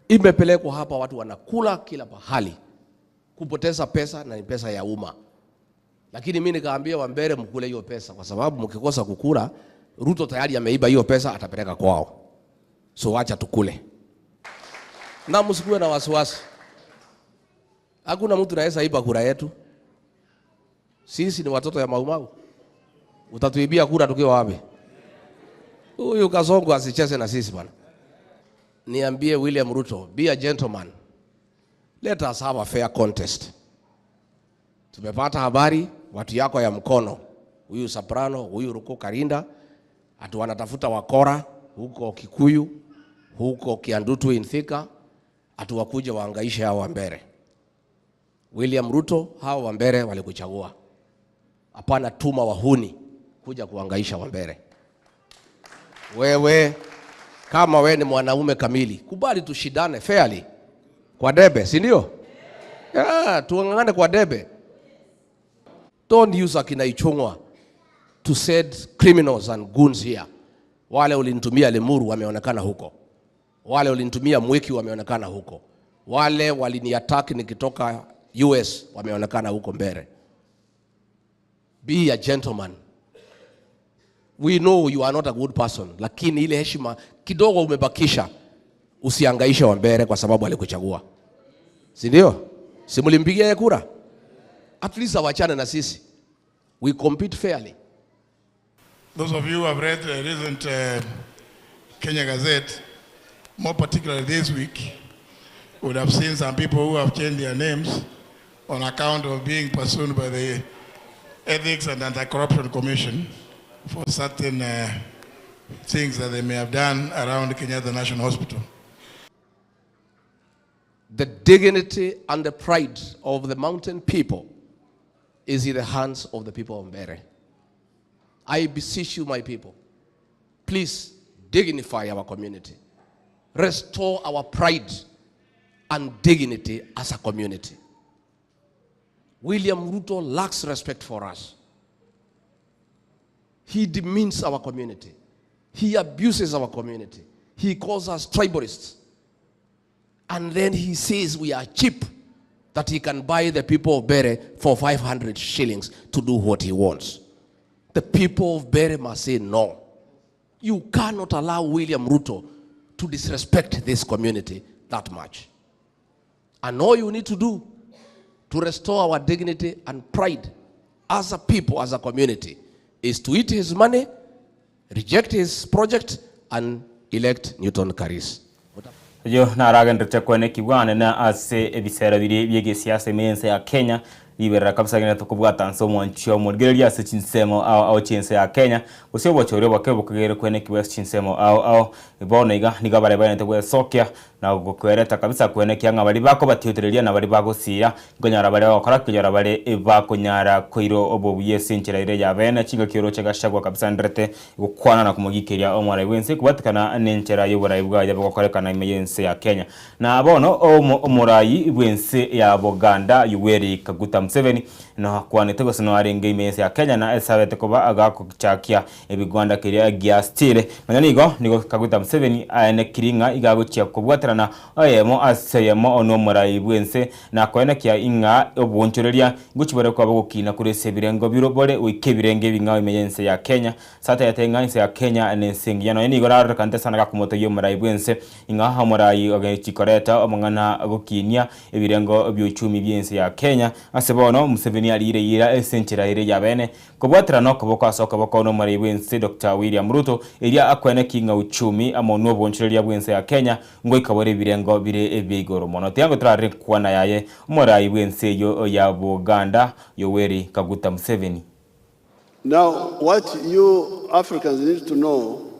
Imepelekwa hapa, watu wanakula kila pahali, kupoteza pesa na ni pesa ya umma. Lakini mimi nikaambia Wambere, mkule hiyo pesa, kwa sababu mkikosa kukula, Ruto tayari ameiba hiyo pesa, atapeleka kwao. So wacha tukule na msikuwe na wasiwasi. Hakuna mtu anaweza iba kura yetu. Sisi ni watoto ya Maumau. Utatuibia kura tukiwa wapi? Huyu Kasongo asicheze na sisi bwana. Niambie William Ruto, be a gentleman. Let us have a fair contest. Tumepata habari watu yako ya mkono, huyu Soprano, huyu Ruku Karinda, ati wanatafuta wakora huko Kikuyu, huko Kiandutu in Thika, ati wakuje waangaishe hao Wambere. William Ruto, hao Wambere walikuchagua. Hapana, tuma wahuni kuja kuangaisha Wambere. Wewe kama we ni mwanaume kamili, kubali tushindane fairly kwa debe, si ndio? Yeah, tuang'ang'ane kwa debe. Don't use akina Ichung'wa to send criminals and goons here. Wale ulinitumia Limuru wameonekana huko, wale ulinitumia Mwiki wameonekana huko, wale waliniattack nikitoka US wameonekana huko Mbere. Be a gentleman. We know you are not a good person, lakini ile heshima kidogo umebakisha, usiangaishe Wambere kwa sababu alikuchagua, si ndio? Si mlimpigia yeye kura? At least awachane na sisi. We compete fairly. Those of you who have read the recent Kenya Gazette, more particularly this week, would have seen some people who have changed their names on account of being pursued by the Ethics and Anti-Corruption Commission for certain things that they may have done around Kenyatta National Hospital. The dignity and the pride of the mountain people is in the hands of the people of Mbere. I beseech you, my people, please dignify our community. Restore our pride and dignity as a community. William Ruto lacks respect for us. He demeans our community. He abuses our community. He calls us tribalists. And then he says we are cheap, that he can buy the people of Mbeere for 500 shillings to do what he wants. The people of Mbeere must say no. You cannot allow William Ruto to disrespect this community that much. And all you need to do to restore our dignity and pride as a people, as a community, is to eat his money, reject his project, and elect Newton Karis. Ayio naragenderete kwenekigwa anene ase ebisera biria bi'egesiasa ime y'ense ya Kenya, riberera kabisa rigenderete kobwata nse omwanchi omorigereria ase chinsemo ao ao chi'ense ya Kenya, gose obochori oboke bokageire kwenekigwa ase chinsemo ao ao. Bono iga nigo abaria bagenderete gwesokia na gokwereta kabisa kwenekia ng'a baria bakobatiotereria na baria bagosiira, nkonyora bare bagokora konyora bare bakonyara koira obobuya ase enchera ere ya beene, chingaki oroche Gachagua kabisa nderete gokwana na komogikeria omorai bw'ense kobwatekana nenchera y'oborai bwaye bogokorekana ime y'ense ya Kenya. Na bono omorai bw'ense ya Boganda Yoweri Kaguta Museveni. Museveni Nokwanete gose noarenge ime y'ense ya Kenya na esabete koba agagochakia ebigwanda keria gia steel. Nonya nigo, nigo Kaguta Museveni aenekirie ng'a iga agochia kobwaterana oyemo ase oyemo nomorai bw'ense na koenekia ing'a oboonchoreria ngochia bore koba gokina korwa ase ebirengo biro bore goika ebirengo ebing'ao ime y'ense ya Kenya. Satayete ng'a ense ya Kenya nense engiya nonya nigo rarorekanete sana gakomotogia omorai bw'ense ing'a omorai ogechi koreta omong'ana gokinia ebirengo bi'ochumi bi'ense ya Kenya. Ase bono, Museveni ariire eira ase enchera ere y'abeene, kobwaterana okoboko ase okoboko n'omorai bw'ense Doctor William Ruto, eria akweneki ng'a uchumi amo n'obonchoreria bw'ense ya Kenya ngoika bore ebirengo bire ebia igoro mono. Tiga ngotorarere enkwana yaye omorai bw'ense eyio ya Buganda Yoweri Kaguta Museveni. Now, what you Africans need to know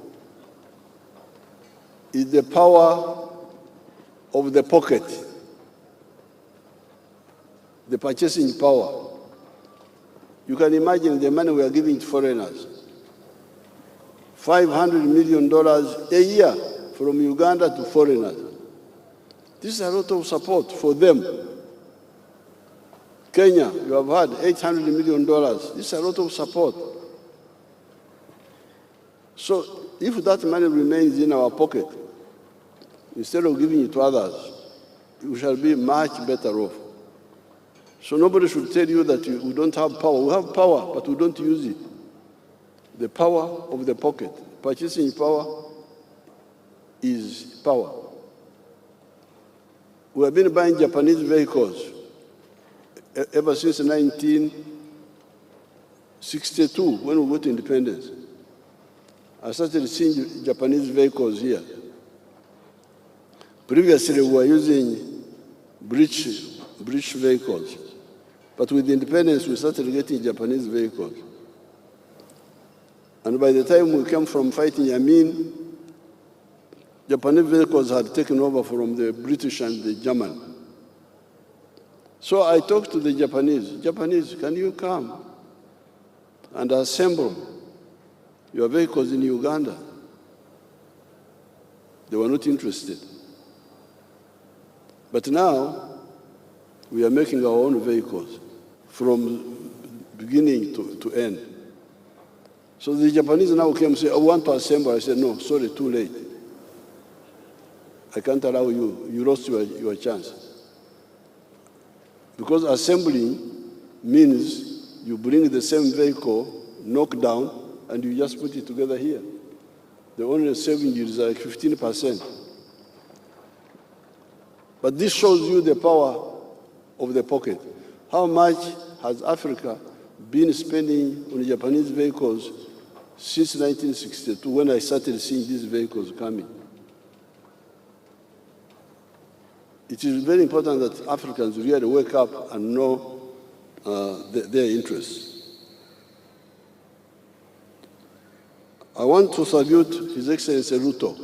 is the power of the pocket, the purchasing power. You can imagine the money we are giving to foreigners. $500 million a year from Uganda to foreigners. This is a lot of support for them. Kenya, you have had $800 million. This is a lot of support. So if that money remains in our pocket, instead of giving it to others, we shall be much better off. So nobody should tell you that we don't have power. We have power, but we don't use it. The power of the pocket. Purchasing power is power. We have been buying Japanese vehicles ever since 1962, when we got independence. I started seeing Japanese vehicles here. Previously, we were using British vehicles. But with independence, we started getting Japanese vehicles. And by the time we came from fighting Amin, Japanese vehicles had taken over from the British and the German. So I talked to the Japanese. Japanese, can you come and assemble your vehicles in Uganda? They were not interested. But now, we are making our own vehicles from beginning to end. So the Japanese now came and said, I want to assemble. I said, no, sorry, too late. I can't allow you. You lost your chance. Because assembling means you bring the same vehicle, knock down, and you just put it together here. The only saving is like 15%. But this shows you the power of the pocket. How much has Africa been spending on Japanese vehicles since 1962, when I started seeing these vehicles coming? It is very important that Africans really wake up and know their interests. I want to salute His Excellency Ruto.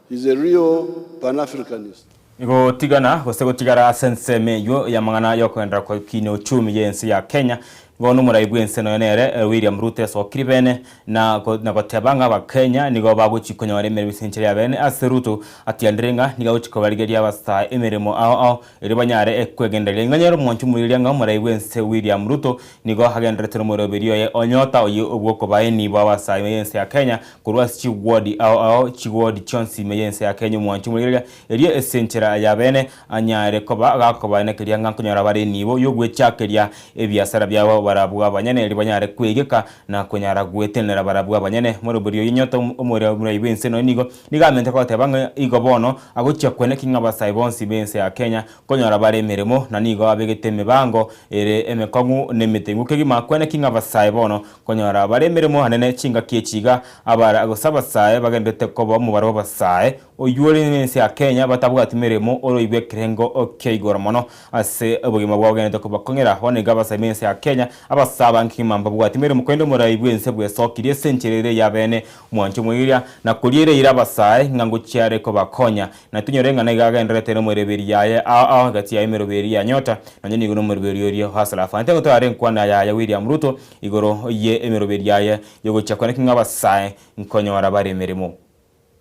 He's a real Pan-Africanist. Gotigana gose gotigara ase ensemo eyio y'amang'ana y'okoenderera kwa uchumi y'ense ya Kenya. Bono omorai bw'ense noyo nere William Ruto esokire bene na na goteba ng'a abakenya nigo bagochi konyora emeremo ase enchera ya bene ase Ruto atianire ng'a nigo agochi kobarigeria abasae emeremo ao ao erio banyare kwegendereria. Ing'anyore omonche omoiroria ng'a omorai bw'ense William Ruto nigo agenderete nomoroberi oye onyota oyio bw'okobaeni bwa abasae ime y'ense ya Kenya korwa ase chiwodi ao ao chiwodi chionsi ime y'ense ya Kenya omwanche omoiroria erio ase enchera ya bene anyare koba gakobaenekeria ng'a nkonyora bare enibo y'ogwechakeria ebiasara biabo barabwo abanyene erio banyare kwegeka na konyara gwetenenera barabwo abanyene. Morobori oyio nyota omorai bw'ense nonya nigo nigo amente goteba ng'a igo bono agochia kweneki ng'a abasae bonsi b'ense ya Kenya konyora bare emeremo na nigo abegete emebango ere emekong'u na emeteng'u kegima kweneki ng'a abasae bono konyora bare emeremo anene chingaki echi iga abara gose abasae bagenderete koba omobaro bw'abasae Oyio ore nense ya Kenya batabwati meremo oroigwe ekerengo kia igoro mono ase obogima bwabo ogenderete kobakong'era. Bono iga abasae b'ense ya Kenya abasae ba nkima mbabwati meremo korende omorai bw'ense bwesokirie ase enchera ere y'abeene mwanche omoiria na koria eira abasae ng'a ngochia are kobakonya. Na tonyore ng'a nigo agendererete nomoreberi yaye ao ao egati ya emeroberi ya Nyota nonye nigo nomoroberi oria Hustler Fund. Tari enkwana yaye William Ruto igoro ye emeroberi yaye yogochia kweneki ng'a abasae nkonyora bare emeremo.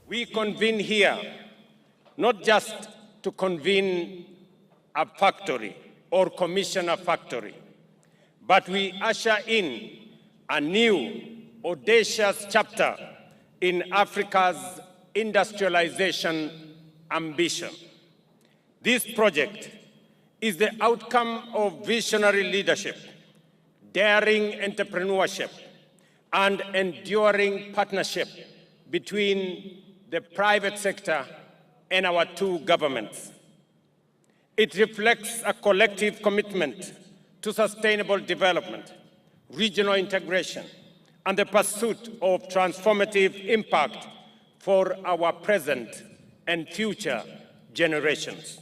We convene here not just to convene a factory. or commission a factory, but we usher in a new audacious chapter in Africa's industrialization ambition. This project is the outcome of visionary leadership, daring entrepreneurship, and enduring partnership between the private sector and our two governments. It reflects a collective commitment to sustainable development, regional integration, and the pursuit of transformative impact for our present and future generations.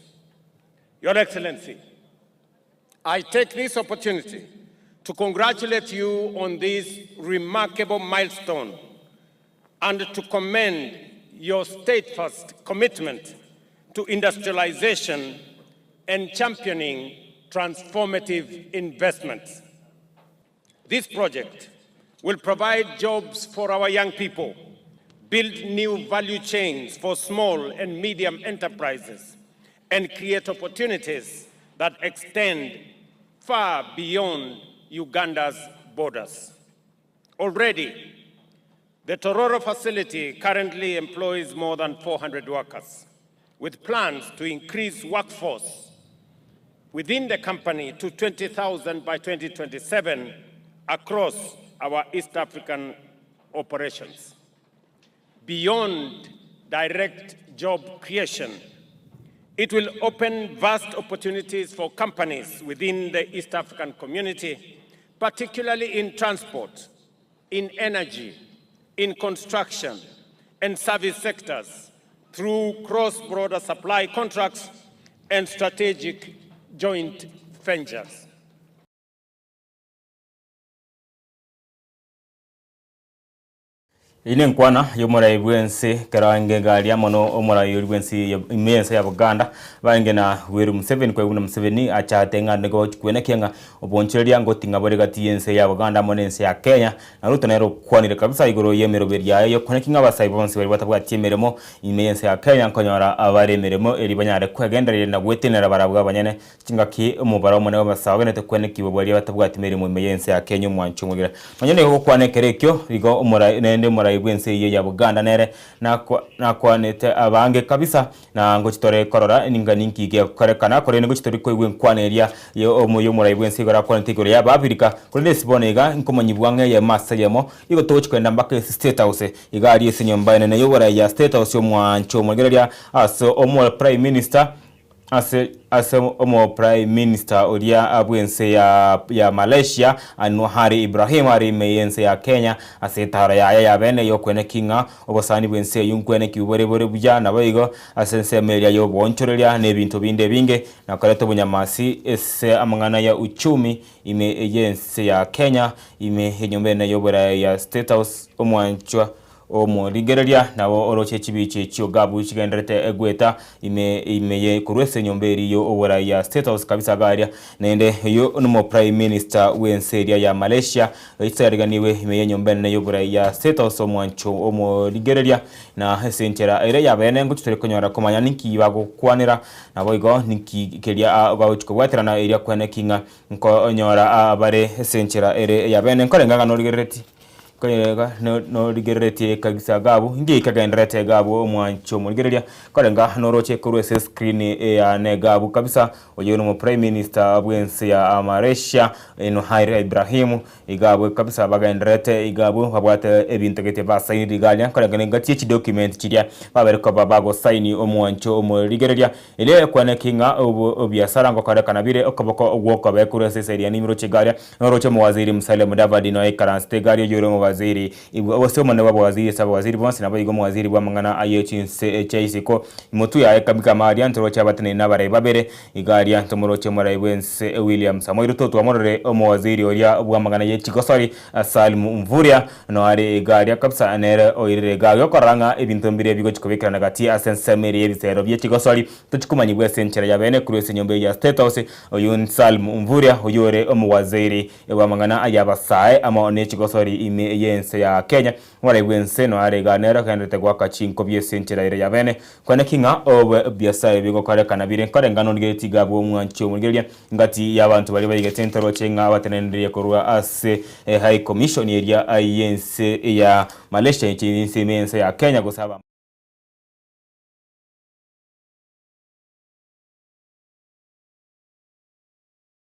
Your Excellency, I take this opportunity to congratulate you on this remarkable milestone and to commend your steadfast commitment to industrialization and championing transformative investments. This project will provide jobs for our young people, build new value chains for small and medium enterprises, and create opportunities that extend far beyond Uganda's borders. Already, the Tororo facility currently employs more than 400 workers, with plans to increase workforce within the company to 20,000 by 2027 across our East African operations. Beyond direct job creation, it will open vast opportunities for companies within the East African community, particularly in transport, in energy, in construction, and service sectors through cross-border supply contracts and strategic joint ventures. Eyio nenkwana y'omorai bw'ense ekero aenge egari amo na omorai oria bw'ense ime y'ense ya Buganda barenge na Yoweri Museveni kwaiga buna Museveni achate ng'a nigo gochikwenekia ng'a obonchoreria ngoting'a bore gati y'ense ya Buganda amo n'ense ya Kenya na Ruto nere okwanire kabisa igoro y'emeroberi yaye y'okwenekia ng'a abasae bonsi baria batabwati emeremo ime y'ense ya Kenya nkonyora bare emeremo eria banyare kwegendereria na gwetenenera barabwo abanyene Chingaki omobaro omonene bw'abasae ogenderete kwenekigwa baria batabwati meremo ime y'ense ya Kenya omwancho omogera. Nonya nigo gokwana ekero ekio, igo omorai naende omorai bw'ense eyio ya Buganda nere nakwa nakwanete abange kabisa na ngochi tore korora ninga ninki gekorekana korende ngochi tori koigwa enkwana eria y'omorai bw'ense igoro akwanete igoro y'Abaafrika korende ase bono iga nkomanyigwa ng'a eyemo ase eyemo igo togochi kogenda mpaka ase State House iga aria ase enyomba enene y'oborai ya State House omwancho omorigereria ase omo Prime Minister Ase ase omo Prime Minister oria bw'ense ya ya Malaysia Anwar Ibrahim are ime y'ense ya Kenya ase etaro yaye ya bene y'okweneki ng'a obosani bw'ense eyio nkweneki bore bore buya naboigo ase ensemo eria y'oboonchoreria na ebinto binde ebinge na koreta obonyamasi ase amang'ana ya uchumi ime y'ense ya Kenya ime y'enyomba enene y'oboraai ya State House omwanchwa Omorigereria nabo oroche chibichi echio Gabu chigendererete goeta ime ime ye korwa ase enyomba eria y'oborai ya State House kabisa iga aria. Naende oyio nomo Prime Minister bw'ense eria ya Malaysia oisariganiwe ime y'enyomba enene y'oborai ya State House omwancho omorigereria na ase enchera ere y'abeene ngochi tore konyora komanya ninki bagokwanera naboigo ninki keria bagochi kobwaterana eria kweneki ng'a nkonyora bare ase enchera ere y'abeene nkorenge ng'a norigereretie. Koyega norigereretie kabisa gabu inki kegendererete gabu omwancho omorigereria korenga noroche korwa ase screen eyane gabu kabisa oyo nomo prime minister bwense ya Malaysia Nuhair Ibrahim igabwe kabisa bagendererete igabu babwate ebinto gete basainiri igaria korenga nengaki ye chidocument chiria babere koba bagosaini omwancho omorigereria Erio ekwaneki ng'a obiasara ngokorekana bire okoboko gw'okobe korwa ase eseri ya nimiroche egaria, na oroche omowaziri Musalia Mudavadi noe aikaransete egari oyio ore omowaziri gose omonene bw'abawaziri ase abawaziri bonsi, naboigo omowaziri bw'amang'ana aye chinse chia isiko. Motwe yaye kabika aria ntoroche abateneni na abarai babere, iga aria ntomoroche omorai bw'ense William Samoei Ruto twamorore omowaziri oria bw'amang'ana ye chigosori Salim Mvurya Noare iga aria kabisa nere oirire iga aria okorora ng'a ebinto mbiria bigochi kobekerana gati ase ensemo eria y'ebisero bie chigosori tochikomanyigwa ase enchera ya bene korwa ase enyomba eye ya State House. Oyio Salim Mvurya oyio ore omowaziri bw'amang'ana ay'abasae amo ne chigosori ime y'ense ya Kenya. Omorai bw'ense noyo are igaa nere ogendererete goaka chinkobi ase enchera ere y'abene. Kwaneki ng'a ebiasara ebi bigokorekana bire nkoreng'ana origeretie iga bw'omwanchi omorigereria ngati y'abanto baria baigete ntoroche ng'a bateneneririe korwa ase High Commission eria y'ense ya Malaysia inche ime y'ense ya Kenya gose aba.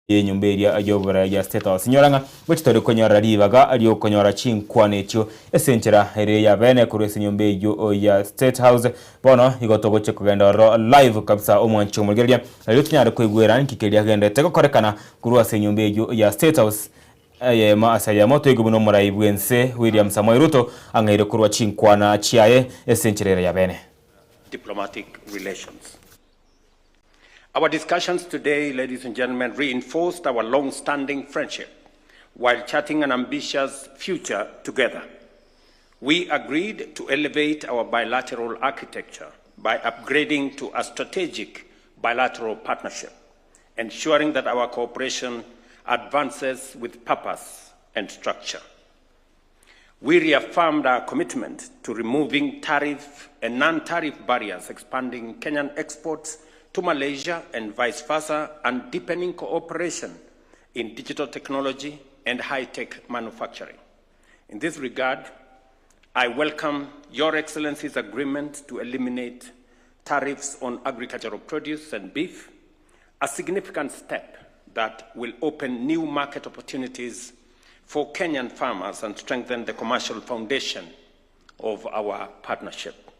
Y'enyomba eria y'oborai ya State House. Inyora ng'a gochia tore konyora ribaga ri'okonyora chinkwana echio ase enchera ere y'abeene korwa ase enyomba eyio ya State House. Bono igo togochia kogenda ororo live kabisa omwanchi omorigereria erio tonyare koigwera nki keria kegenderete gokorekana korwa ase enyomba eyio ya State House eyemo ase eyemo toigwe buna omorai bw'ense William Samoei Ruto ang'eire korwa chinkwana chiaye ase enchera ere y'abeene. Diplomatic relations. Our discussions today, ladies and gentlemen, reinforced our long-standing friendship while charting an ambitious future together. We agreed to elevate our bilateral architecture by upgrading to a strategic bilateral partnership, ensuring that our cooperation advances with purpose and structure. We reaffirmed our commitment to removing tariff and non-tariff barriers, expanding Kenyan exports to Malaysia and vice versa, and deepening cooperation in digital technology and high-tech manufacturing. In this regard, I welcome Your Excellency's agreement to eliminate tariffs on agricultural produce and beef, a significant step that will open new market opportunities for Kenyan farmers and strengthen the commercial foundation of our partnership.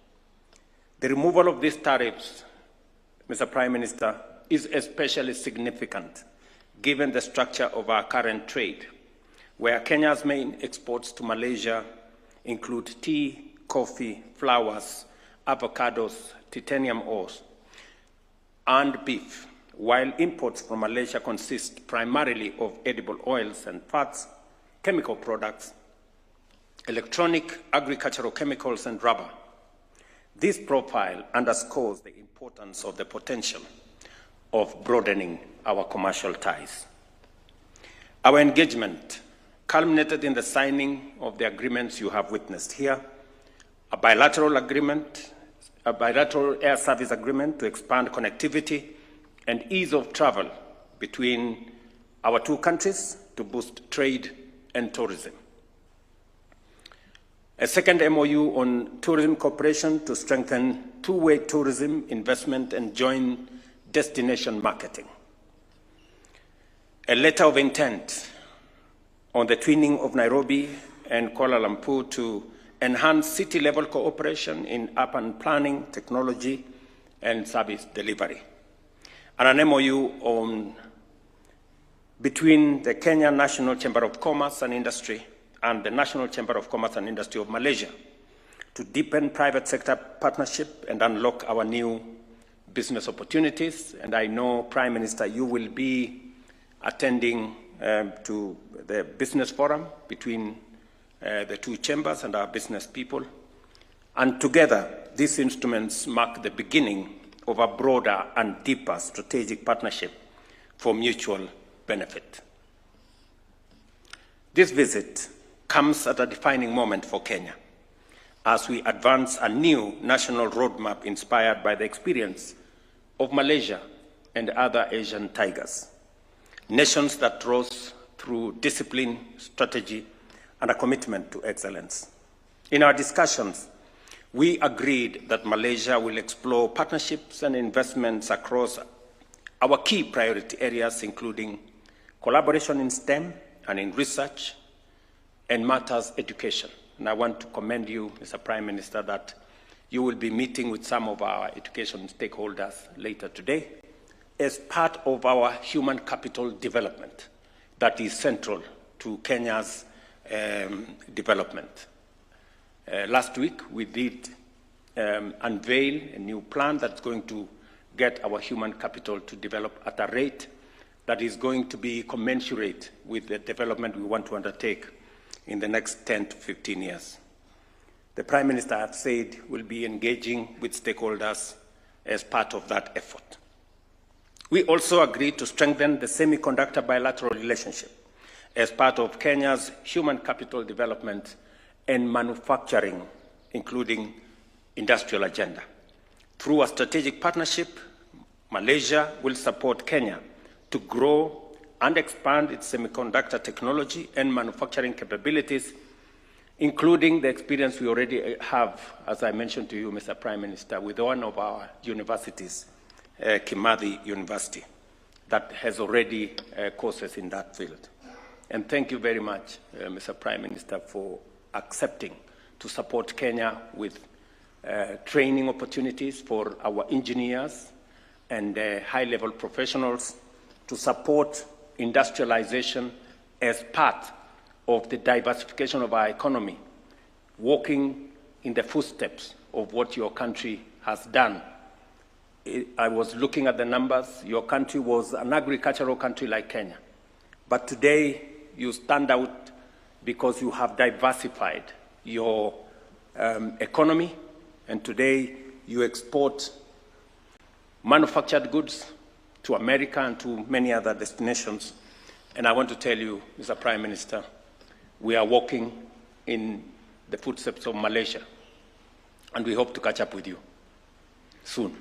The removal of these tariffs, Mr. Prime Minister, is especially significant given the structure of our current trade, where Kenya's main exports to Malaysia include tea, coffee, flowers, avocados, titanium ores, and beef, while imports from Malaysia consist primarily of edible oils and fats, chemical products, electronic agricultural chemicals, and rubber. This profile underscores the importance of the potential of broadening our commercial ties. Our engagement culminated in the signing of the agreements you have witnessed here, a bilateral agreement, a bilateral air service agreement to expand connectivity and ease of travel between our two countries to boost trade and tourism. A second MOU on tourism cooperation to strengthen two-way tourism investment and joint destination marketing. A letter of intent on the twinning of Nairobi and Kuala Lumpur to enhance city-level cooperation in urban planning, technology, and service delivery. And an MOU on between the Kenya National Chamber of Commerce and Industry and the National Chamber of Commerce and Industry of Malaysia to deepen private sector partnership and unlock our new business opportunities. And I know, Prime Minister, you will be attending um, to the business forum between uh, the two chambers and our business people. And together, these instruments mark the beginning of a broader and deeper strategic partnership for mutual benefit. This visit comes at a defining moment for Kenya as we advance a new national roadmap inspired by the experience of Malaysia and other Asian tigers, nations that rose through discipline, strategy, and a commitment to excellence. In our discussions, we agreed that Malaysia will explore partnerships and investments across our key priority areas, including collaboration in STEM and in research and matters education. And I want to commend you, Mr. Prime Minister, that you will be meeting with some of our education stakeholders later today as part of our human capital development that is central to Kenya's um, development. Uh, last week, we did um, unveil a new plan that's going to get our human capital to develop at a rate that is going to be commensurate with the development we want to undertake in the next 10 to 15 years. The Prime Minister, have said, will be engaging with stakeholders as part of that effort. We also agreed to strengthen the semiconductor bilateral relationship as part of Kenya's human capital development and manufacturing, including industrial agenda. Through a strategic partnership, Malaysia will support Kenya to grow and expand its semiconductor technology and manufacturing capabilities, including the experience we already have, as I mentioned to you, Mr. Prime Minister, with one of our universities, Kimathi University, that has already courses in that field. And thank you very much, Mr. Prime Minister, for accepting to support Kenya with training opportunities for our engineers and high-level professionals to support industrialization as part of the diversification of our economy, walking in the footsteps of what your country has done. I was looking at the numbers. Your country was an agricultural country like Kenya. But today, you stand out because you have diversified your economy, and today you export manufactured goods to America and to many other destinations. And I want to tell you, Mr. Prime Minister, we are walking in the footsteps of Malaysia, and we hope to catch up with you soon.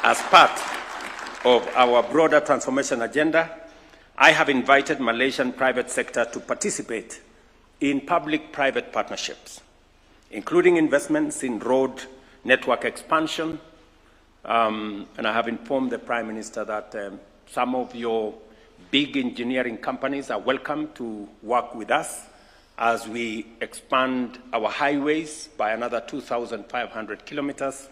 As part of our broader transformation agenda, I have invited Malaysian private sector to participate in public-private partnerships, including investments in road network expansion. And I have informed the Prime Minister that some of your big engineering companies are welcome to work with us as we expand our highways by another 2,500 kilometers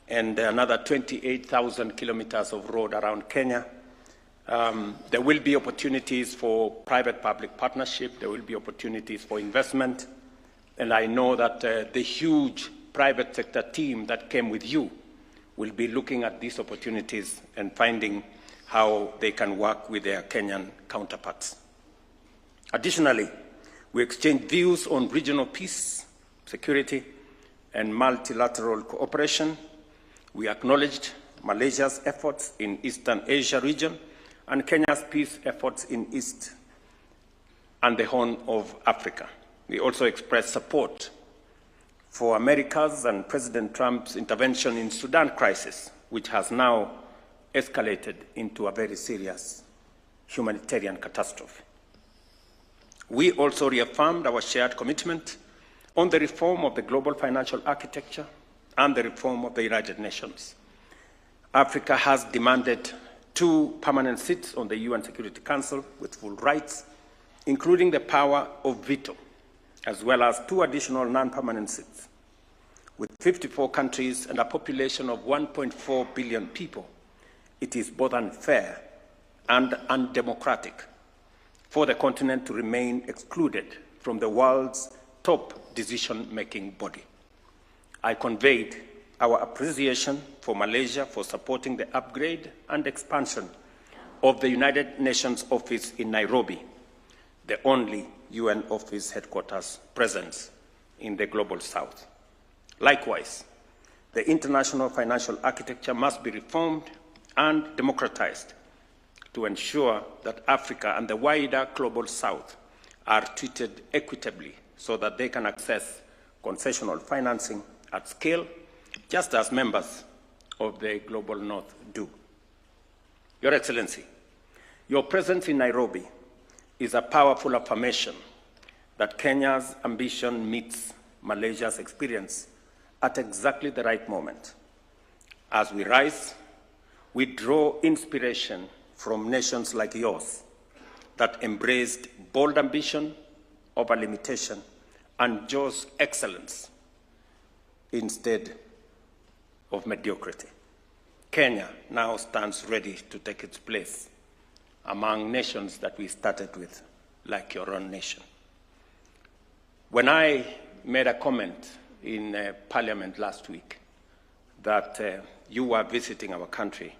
and another 28,000 kilometers of road around Kenya. There will be opportunities for private-public partnership. There will be opportunities for investment. And I know that the huge private sector team that came with you will be looking at these opportunities and finding how they can work with their Kenyan counterparts. Additionally, we exchange views on regional peace, security, and multilateral cooperation. We acknowledged Malaysia's efforts in Eastern Asia region and Kenya's peace efforts in East and the Horn of Africa. We also expressed support for America's and President Trump's intervention in Sudan crisis, which has now escalated into a very serious humanitarian catastrophe. We also reaffirmed our shared commitment on the reform of the global financial architecture and the reform of the United Nations. Africa has demanded 2 permanent seats on the UN Security Council with full rights, including the power of veto, as well as 2 additional non-permanent seats. With 54 countries and a population of 1.4 billion people, it is both unfair and undemocratic for the continent to remain excluded from the world's top decision-making body. I conveyed our appreciation for Malaysia for supporting the upgrade and expansion of the United Nations office in Nairobi, the only UN office headquarters presence in the Global South. Likewise, the international financial architecture must be reformed and democratized to ensure that Africa and the wider Global South are treated equitably so that they can access concessional financing at scale, just as members of the Global North do. Your Excellency, your presence in Nairobi is a powerful affirmation that Kenya's ambition meets Malaysia's experience at exactly the right moment. As we rise, we draw inspiration from nations like yours that embraced bold ambition over limitation and chose excellence instead of mediocrity. Kenya now stands ready to take its place among nations that we started with, like your own nation. When I made a comment in Parliament last week that you were visiting our country,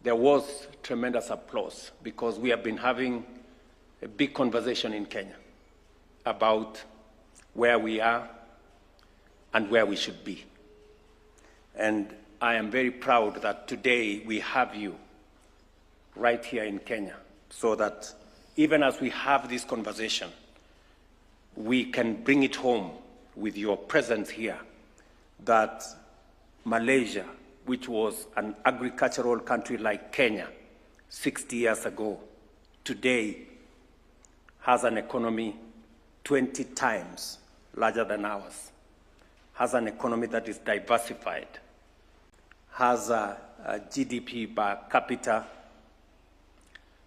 there was tremendous applause because we have been having a big conversation in Kenya about where we are and where we should be. And I am very proud that today we have you right here in Kenya so that even as we have this conversation, we can bring it home with your presence here that Malaysia, which was an agricultural country like Kenya 60 years ago, today has an economy 20 times larger than ours, has an economy that is diversified, has a, a GDP per capita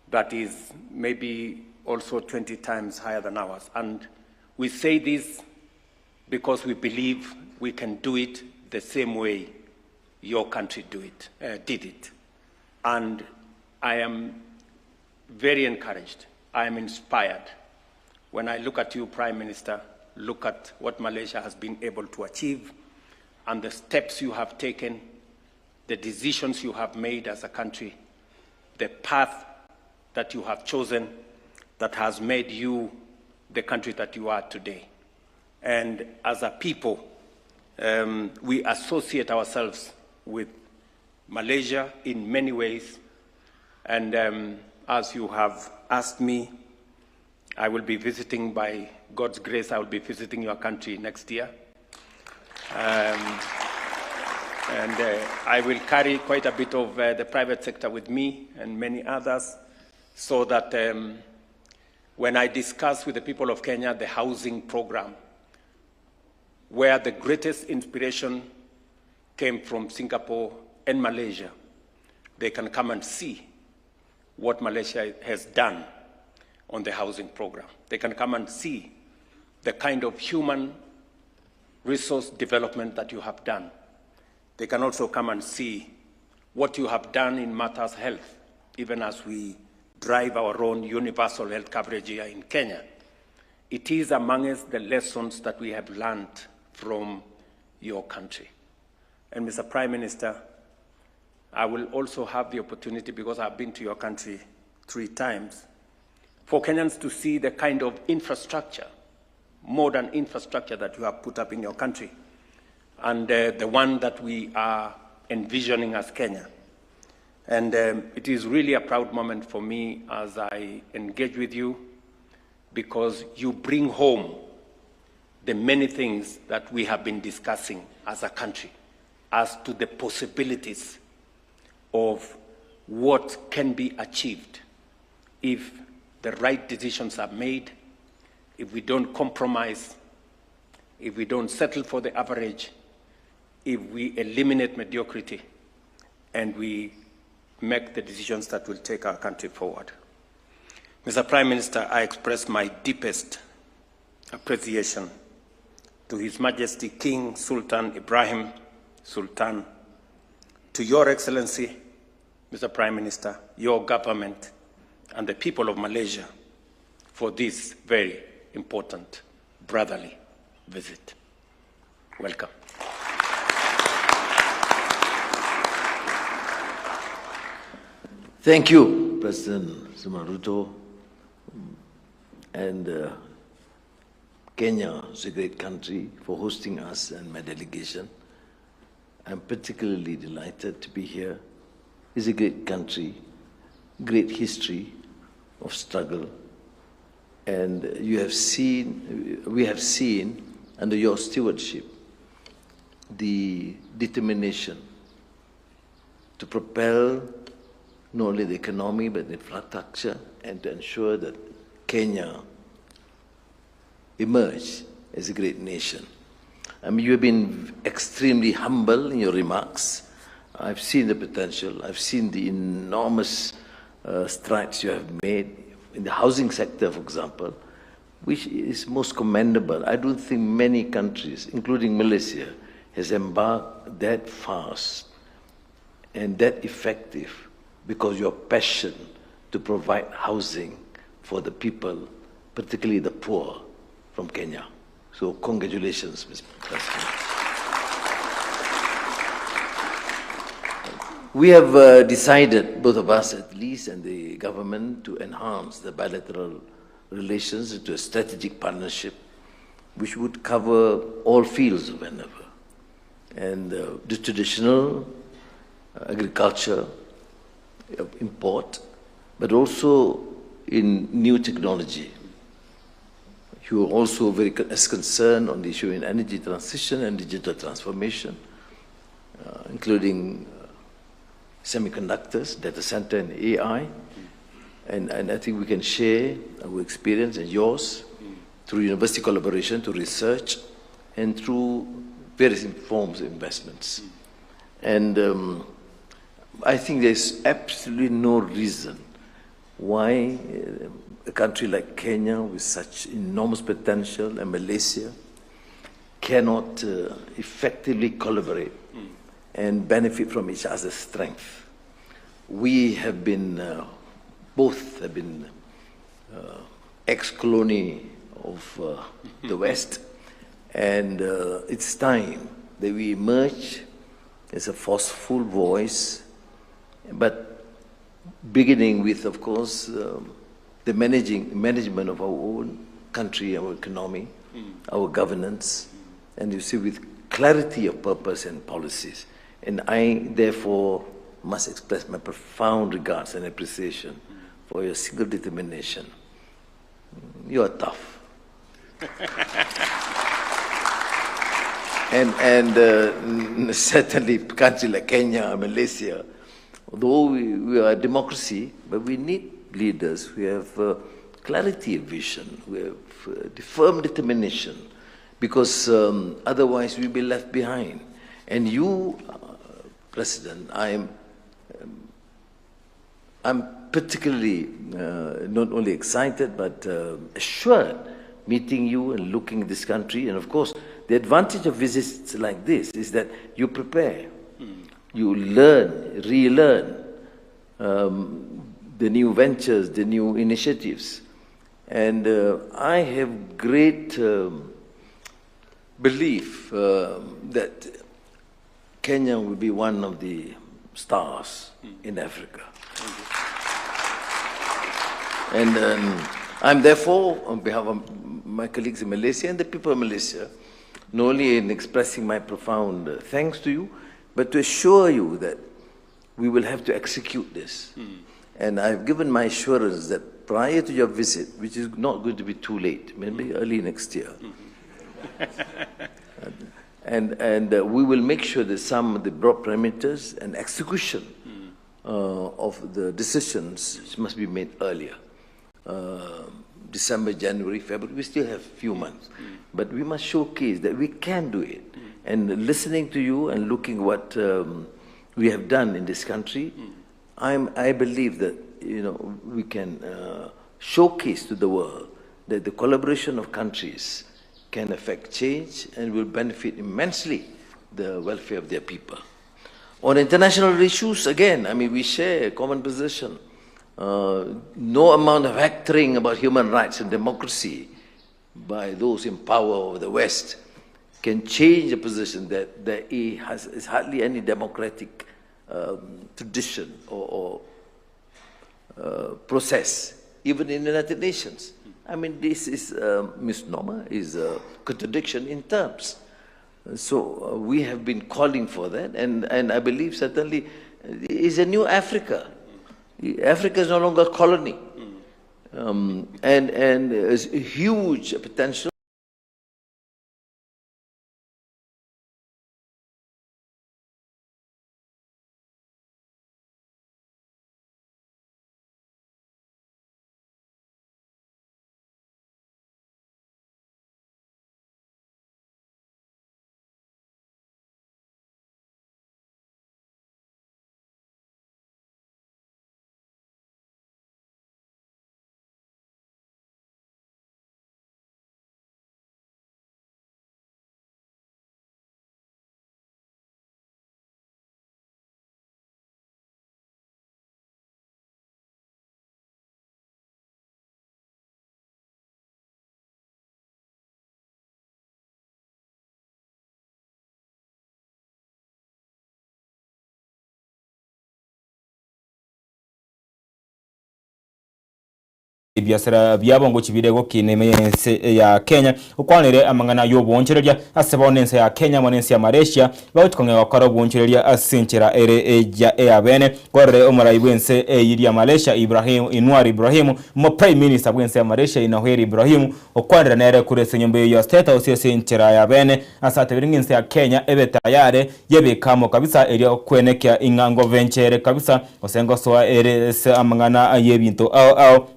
that is maybe also 20 times higher than ours. And we say this because we believe we can do it the same way your country do it, did it. And I am very encouraged. I am inspired. When I look at you, Prime Minister, look at what Malaysia has been able to achieve and the steps you have taken, the decisions you have made as a country, the path that you have chosen that has made you the country that you are today. And as a people, we associate ourselves with Malaysia in many ways. And as you have asked me, I will be visiting, by God's grace, I will be visiting your country next year. And I will carry quite a bit of the private sector with me and many others so that when I discuss with the people of Kenya the housing program, where the greatest inspiration came from Singapore and Malaysia, they can come and see what Malaysia has done on the housing program. They can come and see the kind of human resource development that you have done. They can also come and see what you have done in matters health, even as we drive our own universal health coverage here in Kenya. It is amongst the lessons that we have learned from your country. And Mr. Prime Minister, I will also have the opportunity, because I've been to your country three times, for Kenyans to see the kind of infrastructure, modern infrastructure that you have put up in your country, and the one that we are envisioning as Kenya. And it is really a proud moment for me as I engage with you, because you bring home the many things that we have been discussing as a country as to the possibilities of what can be achieved if the right decisions are made, if we don't compromise, if we don't settle for the average, if we eliminate mediocrity, and we make the decisions that will take our country forward. Mr. Prime Minister, I express my deepest appreciation to His Majesty King Sultan Ibrahim Sultan, to Your Excellency, Mr. Prime Minister, your government, and the people of Malaysia for this very important brotherly visit. Welcome. Thank you, President Samoei Ruto. And Kenya is a great country for hosting us and my delegation. I'm particularly delighted to be here. It's a great country, great history of struggle. And you have seen, we have seen under your stewardship the determination to propel not only the economy but the infrastructure and to ensure that Kenya emerge as a great nation. I mean, you have been extremely humble in your remarks. I've seen the potential. I've seen the enormous strides you have made in the housing sector, for example, which is most commendable. I don't think many countries, including Malaysia, has embarked that fast and that effective because your passion to provide housing for the people, particularly the poor from Kenya. So congratulations, Mr. President. We have decided, both of us at least and the government, to enhance the bilateral relations into a strategic partnership which would cover all fields of endeavor. And the traditional agriculture, import, but also in new technology. You are also very as concerned on the issue in energy transition and digital transformation, including semiconductors, data center, and AI. And I think we can share our experience and yours through university collaboration, to research, and through various forms of investments. And I think there's absolutely no reason why a country like Kenya, with such enormous potential, and Malaysia, cannot effectively collaborate and benefit from each other's strength. We have been, both have been ex-colony of the West, and it's time that we emerge as a forceful voice, but beginning with, of course, the management of our own country, our economy, our governance, and with clarity of purpose and policies. And I, therefore, must express my profound regards and appreciation for your single determination. You are tough. And certainly countries like Kenya, Malaysia, although we are a democracy, but we need leaders who have clarity of vision, who have the firm determination, because otherwise we'll be left behind. And you, President, I'm particularly not only excited but assured meeting you and looking at this country. And of course, the advantage of visits like this is that you prepare, you learn, relearn the new ventures, the new initiatives. And I have great belief that Kenya will be one of the stars in Africa. And I'm therefore, on behalf of my colleagues in Malaysia and the people of Malaysia, not only in expressing my profound thanks to you, but to assure you that we will have to execute this. And I've given my assurance that prior to your visit, which is not going to be too late, maybe early next year, and we will make sure that some of the broad parameters and execution of the decisions must be made earlier. December, January, February, we still have a few months. But we must showcase that we can do it. And listening to you and looking what we have done in this country, I believe that we can showcase to the world that the collaboration of countries can affect change and will benefit immensely the welfare of their people. On international issues, again, we share a common position. No amount of hectoring about human rights and democracy by those in power of the West can change the position that there is hardly any democratic tradition or process, even in the United Nations. This is a misnomer, is a contradiction in terms. So we have been calling for that, and I believe certainly it's a new Africa. Africa is no longer a colony, and there's a huge potential. Ebiasara biabo ngochibire gokina ime y'ense ya Kenya, okwanire amang'ana y'oboonchoreria ase bono ense ya Kenya amo nense ya Malaysia bagochia kong'ea gokora oboonchoreria ase enchera ere eya eyabene. Korere omorai bw'ense eyio ya Malaysia Ibrahim Inwar Ibrahim, omo Prime Minister bw'ense ya Malaysia Inawhir Ibrahim okwanire nere korwa ase enyomba eyio ya State House ase enchera yabene ase atebire ng'a ense ya Kenya ebe tayare yebeke amo kabisa erio kwenekia ing'a ngovenche ere kabisa Gose ngosoa ere ase amang'ana y'ebinto ao ao,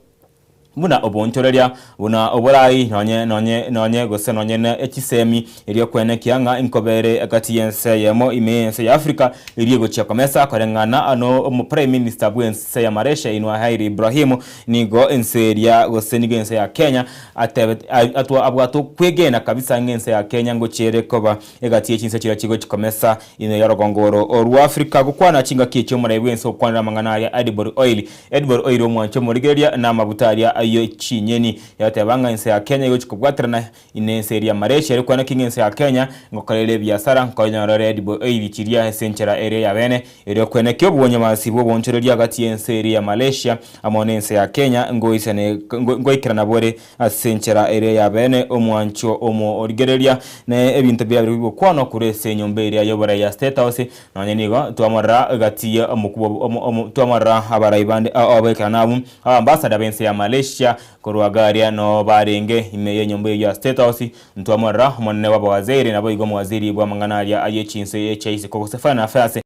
buna oboonchoreria, buna oborai, nonye, nonye, nonye, gose nonye ne chisemi, erio kwenekia ng'a inkobe ere egati y'ense eyemo ime y'ense ya Africa eria egochia komesa koreng'ana no omo Prime Minister bw'ense ya Malaysia Inua Hairi Ibrahim nigo ense eria gose nigo ense ya Kenya atebete atwa abwate okwegena kabisa ng'a ense ya Kenya ngochia ere koba egati ye chinse chiria chigochia komesa Ime y'orogongo oro orwa Afrika gokwana chingaki echio omorai bw'ense okwanera amang'ana aria Edible Oil. Edible Oil omwancho omorigereria na amaguta aria ye chinyeni. Yateba ng'a ense ya Kenya egochi kobwaterana ne ense eria ya Malaysia ere kwana ki ng'a ense ya Kenya ngokora ere ebiasara nkonyora ere Edible Oil chiria ase enchera ere ya bene erio kwenekia obonyamasi bw'oboonchoreria agati y'ense eria ya Malaysia amo nense ya Kenya ngoisane ngoikerana bore Ase enchera eria y'abeene omwancho omoorigereria, na ebinto biabere bigokwanwa korwa ase enyomba eria y'oborai ya State House, nonya nigo twamorora egati ye omokubo omo omo twamorora abarai bande ao abaikera abwo, abambasada b'ense ya Malaysia korwa iga aria noo barenge ime y'enyomba eyio ya State House, ntwamorora omonene bw'abawaziri naboigo omowaziri bw'amang'ana aria aye chinse chia isiko gose Foreign Affairs.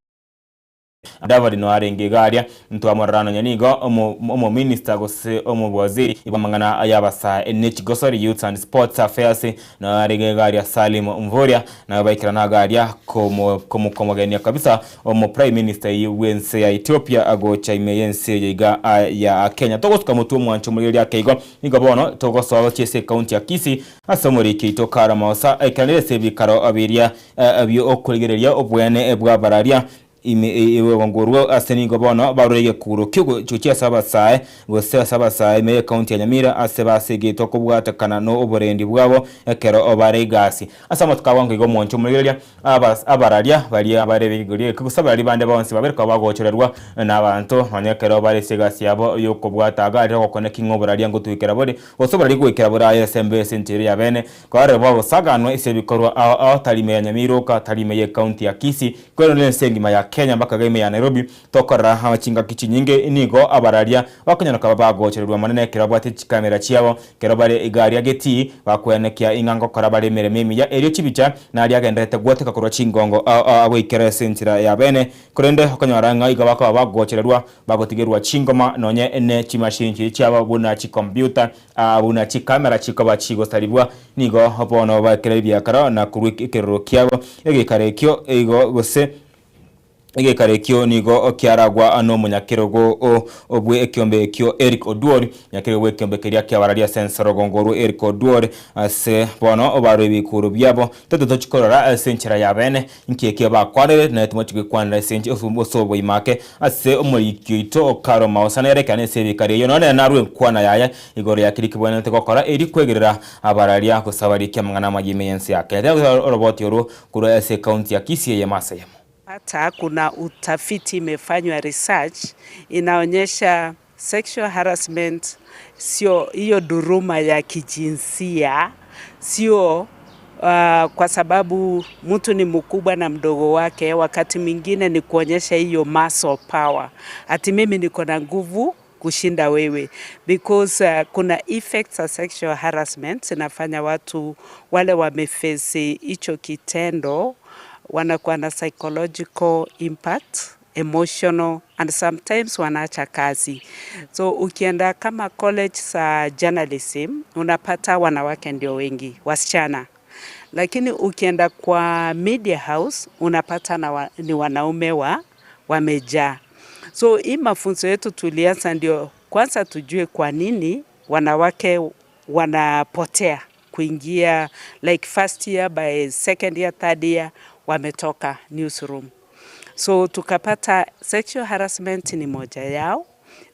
Mudavadi noyo arenge iga aria, ntwamorora nonya nigo omominista gose omowaziri bw'amang'ana y'abasae ne chigosori, Youths and Sports Affairs, noyo arenge iga aria Salim Mvurya, nabo baikerana iga aria komogenia kabisa omo Prime Minister bw'ense ya Ethiopia gocha ime y'ense eye iga ya Kenya. Togosuka motwe omwancho omorigereria ake igo, nigo bono togosoa gochia ase ecounty ya Kisii ase omoriki oito Karo Maosa aikeranire ase ebikaro biria bi'okorigereria obweene bw'abararia ime y'orogongo orwo ase nigo bono barure egekuro ki'ogochia ase abasae, gose ase abasae ime y'ekaunti ya Nyamira ase basegetwe kobwatekana n'oborendi bwabo ekero bare egasi. Ase amatuko abo nkoiga omwancho omorigereria abararia baria bare b'ekegori eke gose abararia bande bonsi babere koba bagochorerwa n'abanto nonya ekero bare ase egasi yabo y'okobwata agari ogokoneki ng'a oboraria ngotwekera bore gose oboraria goikera boraye ase embe ase enchera y'abeene Kwarire bogosaganwa ase ebikorwa ao ao tari ime ya Nyamira tari ime y'ecounty ya Kisii, korende nense engima ya Kenya mpaka iga ime ya Nairobi, tokorora aa chingaki chinyinge nigo abararia bakonyara koba bagochererwa amanene ekero babwate chikamera chiabo ekero bare iga aria getii bakwenekia ing'a ngokora bare emeremo emiya erio chibicha naria agendererete gwoteka korwa chingongo ao ao agoikera ase enchera ya bene korende okonyora ng'a igo bakoba bagochererwa bagotigerwa chingoma nonye ne chimashini chiria chiabo buna chicomputer Aa buna chikamera chikoba chigosarigwa, nigo bono baekera ebiakaro na korwa ekeroro kiabo egekaro ekio igo gose egekaro ekio nigo kiaragwa nomonyakerogo bwe ekiombe ekio Eric Oduor, nyakerogo bw'ekiombe keria kiabararia ase ensorogongo orwo Eric Oduor ase bono barwe ebikuro biabo. Tete tochi korora ase enchera y'abeene inki ekio bakwanire, naye timochi gwekwanera ase enche ase oboima ake Ase omoriki oito okaroma osanere ekero ase ebikari eyio nonye narue enkwana yaye igoro ya keria kebwenerete gokora erio kwegerera abararia gose abariki amang'ana amaya ime y'ense ya Kenya. Tera oroboti orwo korwa ase ekaunti ya Kisii eyemo ase eyemo. Hata kuna utafiti imefanywa research inaonyesha sexual harassment sio hiyo dhuluma ya kijinsia sio kwa sababu mtu ni mkubwa na mdogo wake, wakati mwingine ni kuonyesha hiyo muscle power, ati mimi niko na nguvu kushinda wewe because kuna effects za sexual harassment zinafanya watu wale wamefesi hicho kitendo wanakuwa na psychological impact emotional and sometimes wanaacha kazi. So ukienda kama college za journalism unapata wanawake ndio wengi, wasichana. Lakini ukienda kwa media house unapata na wa, ni wanaume wa wamejaa. So hii mafunzo yetu tulianza ndio kwanza tujue kwa nini wanawake wanapotea kuingia like first year by second year, third year wametoka newsroom. So tukapata sexual harassment ni moja yao,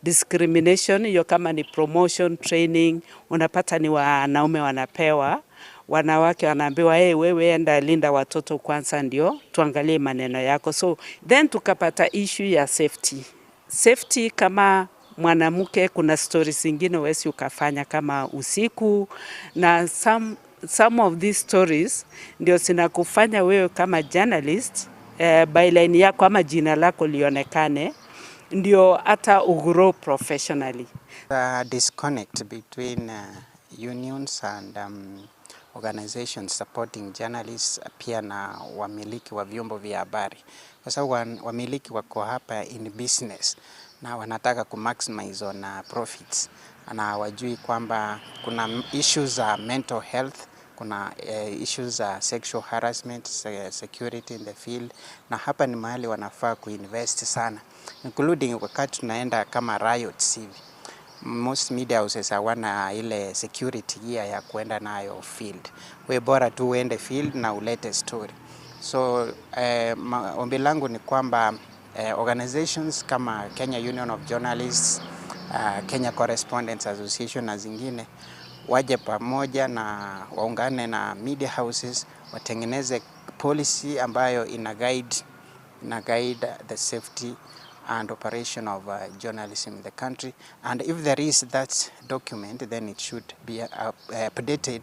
discrimination hiyo kama ni promotion training, unapata ni wanaume wanapewa, wanawake wanaambiwa hey, wewe enda linda watoto kwanza ndio tuangalie maneno yako. So then tukapata issue ya safety. Safety kama mwanamke kuna stories zingine huwezi ukafanya kama usiku na some, some of these stories ndio zinakufanya wewe kama journalist eh, byline yako ama jina lako lionekane ndio hata ugrow professionally. The disconnect between uh, unions and um, organizations supporting journalists pia na wamiliki wa vyombo vya habari, kwa sababu wamiliki wako hapa in business na wanataka ku maximize on uh, profits na hawajui kwamba kuna issues za mental health kuna eh, issues za sexual harassment, security in the field, na hapa ni mahali wanafaa kuinvest sana, including wakati tunaenda kama riots hivi most media houses hawana ile security gear ya kuenda nayo field. We bora tu uende field na ulete story. So eh, ombi langu ni kwamba eh, organizations kama Kenya Union of Journalists, uh, Kenya Correspondents Association na zingine waje pamoja na waungane na media houses watengeneze policy ambayo ina guide, ina guide the safety and operation of uh, journalism in the country. And if there is that document, then it should be uh, updated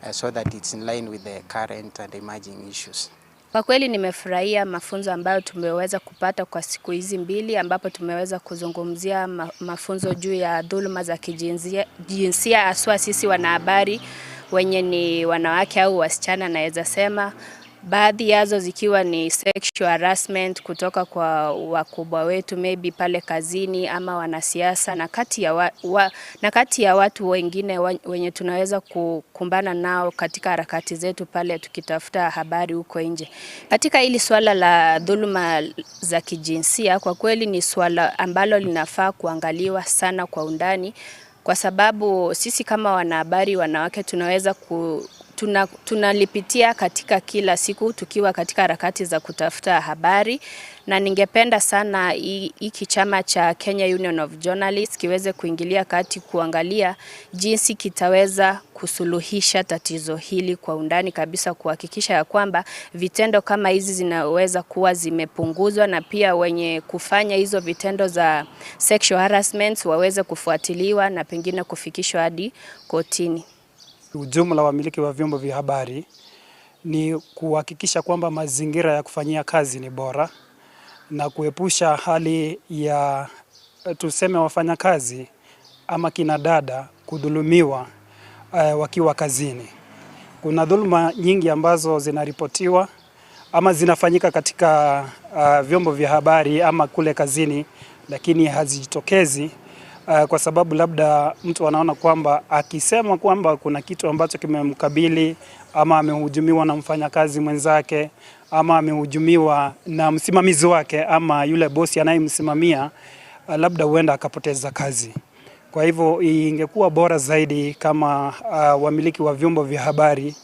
uh, so that it's in line with the current and emerging issues. Kwa kweli nimefurahia mafunzo ambayo tumeweza kupata kwa siku hizi mbili ambapo tumeweza kuzungumzia ma mafunzo juu ya dhuluma za kijinsia jinsia haswa sisi wanahabari wenye ni wanawake au wasichana naweza sema baadhi yazo zikiwa ni sexual harassment kutoka kwa wakubwa wetu maybe pale kazini ama wanasiasa na kati ya, wa, wa, na kati ya watu wengine wa, wenye tunaweza kukumbana nao katika harakati zetu pale tukitafuta habari huko nje. Katika hili swala la dhuluma za kijinsia, kwa kweli ni swala ambalo linafaa kuangaliwa sana kwa undani kwa sababu sisi kama wanahabari wanawake tunaweza ku, tuna, tunalipitia katika kila siku tukiwa katika harakati za kutafuta habari, na ningependa sana hiki chama cha Kenya Union of Journalists kiweze kuingilia kati kuangalia jinsi kitaweza kusuluhisha tatizo hili kwa undani kabisa, kuhakikisha ya kwamba vitendo kama hizi zinaweza kuwa zimepunguzwa na pia wenye kufanya hizo vitendo za sexual harassment waweze kufuatiliwa na pengine kufikishwa hadi kotini. Ujumla wamiliki wa vyombo vya habari ni kuhakikisha kwamba mazingira ya kufanyia kazi ni bora na kuepusha hali ya tuseme wafanyakazi ama kina dada kudhulumiwa uh, wakiwa kazini. Kuna dhuluma nyingi ambazo zinaripotiwa ama zinafanyika katika uh, vyombo vya habari ama kule kazini, lakini hazijitokezi uh, kwa sababu labda mtu anaona kwamba akisema kwamba kuna kitu ambacho kimemkabili ama amehujumiwa na mfanyakazi mwenzake ama amehujumiwa na msimamizi wake ama yule bosi anayemsimamia, uh, labda huenda akapoteza kazi. Kwa hivyo ingekuwa bora zaidi kama uh, wamiliki wa vyombo vya habari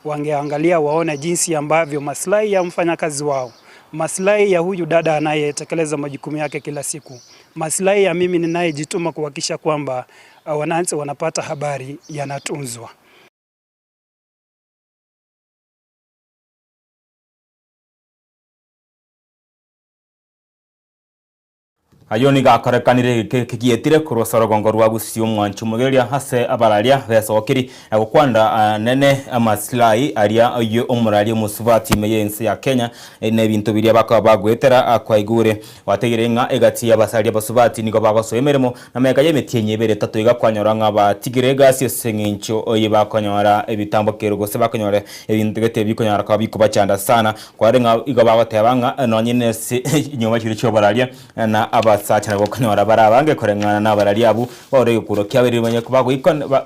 wangeangalia waone jinsi ambavyo maslahi ya mfanyakazi wao, maslahi ya huyu dada anayetekeleza majukumu yake kila siku, maslahi ya mimi ninayejituma kuhakikisha kwamba uh, wananchi wanapata habari yanatunzwa. Ayio nigo akorekanire kigietire korwa ase orogongo rwa Gusii omwancho omogeria ase abararia besokeri na gokwanera nene amasilahi aria oyio omoraria omosubati ime ya ense ya Kenya na ebinto biria bakaba bagoetera kwaigure gwategeire ng'a egati ya abasaria abasubati nigo bagosoa emeremo na magega ya emetienyi ebere etato iga kwanyora ng'a batigire egasi ase eng'encho oye bakonyora ebitambokero gose bakonyora ebinto gete bikonyara koba bikobachanda sana kware ng'a igo bagoteba ng'a nonye na ase nyomba chiria chia oboraria na abasacha nabo okonyora bare abange koreng'ana na abararia abwo bare egekuro kiabo banyare koba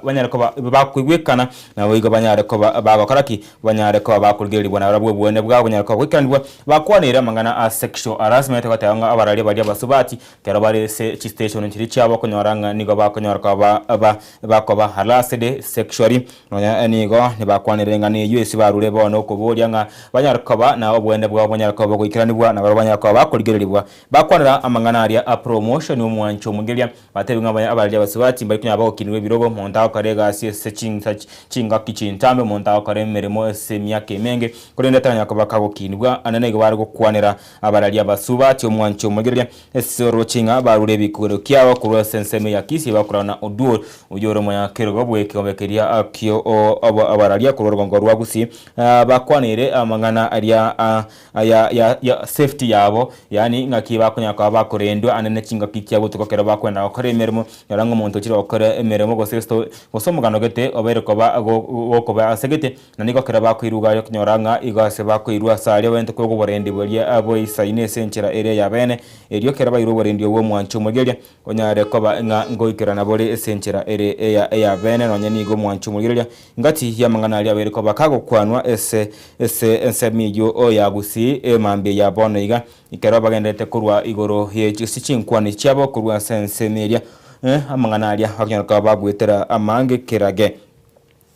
banyare koba bakoigwekana nabo igo banyare koba bagokora ki banyare koba bakorigererigwa nabarabwo obwene bwabo banyare koba goikeranigwa bakwanire amang'ana a sexual harassment goteba ng'a abararia baria abasubati ekero bare ase chistation chiria chiabo okonyora ng'a nigo bakonyora koba ba bakoba harassed sexually nonya nigo nibakwanire ng'a na eywo ase barure bono okoboria ng'a banyare koba na obwene bwabo bonyare koba bogoikeranigwa nabarabwo banyare koba bakorigererigwa bakwanera amang'ana aria. gia promotion omwancho omogeria batebi ng'a abararia abasubati mbari konyara bagokinigwa ebirogo omonto agokora egasi ase chinsa chingaki chintambe omonto agokora emeremo ase emiaka emenge korende tanyara koba kagokinigwa ande nigo bare gokwanera abararia abasubati omwancho omogeria ase oroche ng'a barure ebikuro kiabo korwa ase ensemo ya Kisii bakorana na Oduor oyio ore omonyakerogo bw'ekeombe keria kio abararia korwa orogongo rwa Gusii bakwanire amang'ana aria ya ya ya safety yabo, yaani ng'aki bakonyara koba bakorendwa ande ne chingaki chia botuko ekero bakwenda gokora emeremo, rora ng'a omonto ochire gokora emeremo gose gose gose omogano gete obeire koba go gokoba ase gete, na nigo ekero bakoirwa iga aria okonyora ng'a igo ase bakoirwa ase aria baente koegwa oborendi boria boisaine ase enchera eria ya bene, erio ekero bairwe oborendi obwo omwancho omoigeria, Onyare koba ng'a ngoikerana bore ase enchera ere eya ey'abeene, nonya nigo omwancho omorigereria ngati y'amang'ana aria abeire koba kagokwanwa ase ase ensemo eyio o ya Gusii emambia ya bono iga, ekero bagendererete korwa igoro ye ase chinkwani chiabo korwa ase ensemo eria, amang'ana aria bakonyara koba bagoetera amange kerage.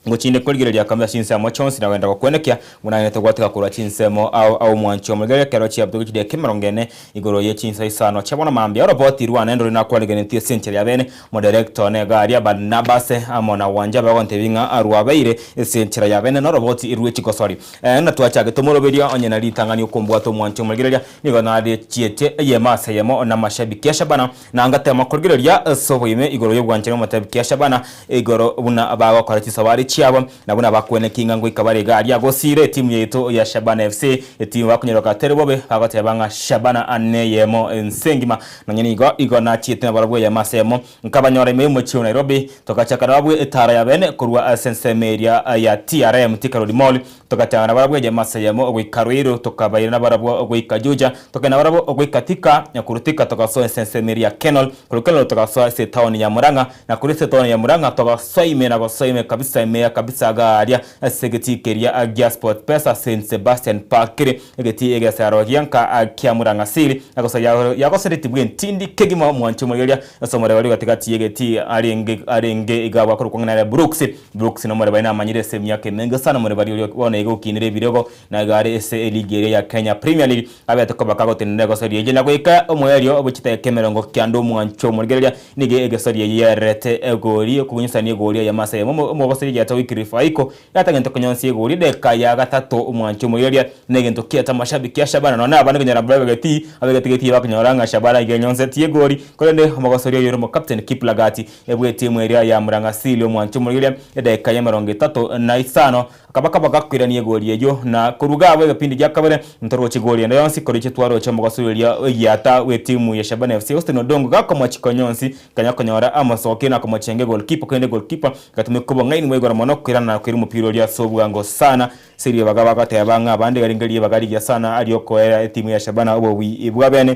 Ngochinde korigereria akambe ase chinsemo chionsi na kogenda gokwenekia buna aye togwateka korwa chinsemo ao ao omwanchi omorigereria ekero chiabutoki chidakika emerongo ene igoro ye chinsa isano chia bono mambia oroboti rwane ndori nakwarigenetie ase enchera ya bene Omodirector one iga aria Barnabas amo na Wanja bagontebia ng'a rwabeire ase enchera ya bene noroboti rwe chigosori. Na twachagete omoroberio onye na ritang'ani okombwata omwanchi omorigereria nigo narechiete eyemo ase eyemo namashabiki a Shabana Na ngatema korigereria ase oboime igoro y'obwanchani bw'amatebi kia Shabana, igoro buna bagokora chisabari chiabo, na buna bakweneki ng'a ngoika bare iga aria gosiira etimu yaito ya Shabana FC, etimu bakonyeroka teri bobe, bagoteba ng'a Shabana neyemo ense engima. Nonya nigo igo nachiete nabarabwo eyemo ase eyemo, nkabanyora ime y'omochie o Nairobi, togachaka nabarabwo etara ya bene korwa ase ensemo eria ya TRM, Thika Road Mall, Togachaka nabarabwo eyemo ase eyemo goika Ruiru, tokabaira nabarabwo goika Juja, tokagenda nabarabwo goika Thika, na korwa Thika togasoa ase ensemo eria ya Kenol, korwa Kenol togasoa ase etaoni ya Murang'a, na korwa ase etaoni ya Murang'a togasoa ime na gosoa ime kabisa ime ya kabisa iga aria ase egetii keria gia SportPesa Saint Sebastian Park kere egetii egesero gianka kia Murang'a Seal, na gosoa yagoseretie bw'entindi kegima omwancho omoigeria ase omorero oria gati gati y'egetii arenge arenge iga gwakorokwa ng'a nere Brooks. Brooks nomorebari namanyire ase emiaka emenge sana omorebari oria bono iga okinire ebirogo na iga are ase eligi eria ya Kenya Premier League abete koba kagotenena egosoria eyio na goika omoerio bwe chidakika emerongo kianda omwancho omorigereria nigo egesoria eyio yererete egori okonyusanania egori eyemo ase eyemo omogosoria egiata Wycliffe Aiko yatagete konyonsia egori edakika ya gatato omwancho omorigereria negento kiacha amashabiki a Shabana nonya abande konyora mbabegeti abegete getii bakonyora ng'a Shabana iga enyonsetie egori korende omogosoria oyio ore omokapteni Kiplagat Ebw'etimu eria ya Murang'asili omwancho omorigereria edaika y'emerongo etato na isano, akaba gakoirania egori eyio, na korwa iga abwo egepindi gia kabere ntoroche gori ende yonsi, korwa twaroche omogoso oria egiata bw'etimu ya Shabana FC Austin Odongo gakomoa chikonyo onsi, kanya konyora amosokia na komochenga egoalkeeper korende egoalkeeper egatumeka obong'aini bwa igoro mono koirana na koira omopira oria ase obwango sana. Ase ribaga bagateba ng'a abande riarenge ribaga rigiya sana riokoera etimu ya Shabana obobui bwabene.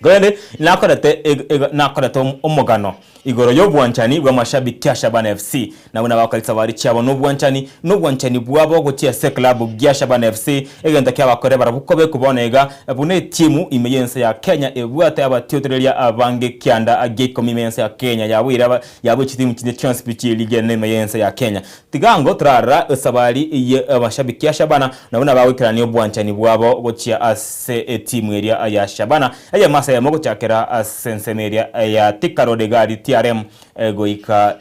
Korende nakorete nakorete omogano igoro y'obwanchani bw'amashabiki a Shabana FC na buna bagokora chisabari chiabo n'obwanchani n'obwanchani bwabo gochia ase eklabu gia Shabana FC egento kiabakorire barabwo kobekwa bono iga buna etimu ime y'ense ya Kenya ebwate abatiotereria abange kianda gia ikomi ime y'ense ya Kenya yaboire aba yaboire chitimu chinde chionsi pi chi'eligi enene ime y'ense ya Kenya. Tiga ango torarora esabari ye amashabiki a Shabana na buna bagoikerania obwanchani bwabo gochia ase etimu eria ya Shabana eyemo ase eyemo gochakera ase ensemo eria ya Thika Road gari TRM goika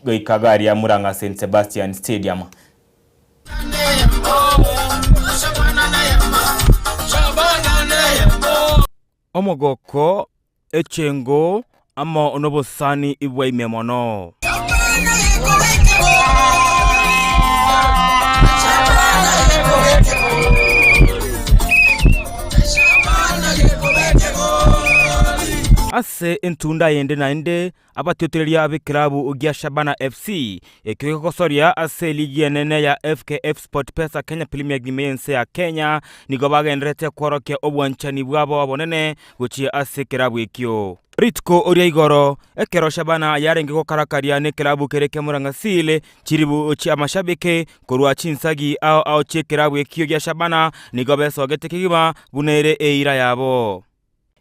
goika gari ya Murang'a St Sebastian Stadium. Omogoko, echengo, amo nobosani bwa ime mono. Ase entunda yende naende abatiotereria b'ekerabu gia Shabana FC ekio gegosoria ase eligi enene ya FKF SportPesa Kenya Premier League ime y'ense ya Kenya nigo bagendererete kworokia obwanchani bwabo obonene gochia ase ekerabu ekio. Rituko ria igoro, ekero Shabana yarenge gokarakaria nekerabu keria kia Murang'asili, chiribu chi'amashabiki korwa chinsagi ao ao chi'ekerabu ekio gia Shabana nigo besogete kegima buna ere eira yabo.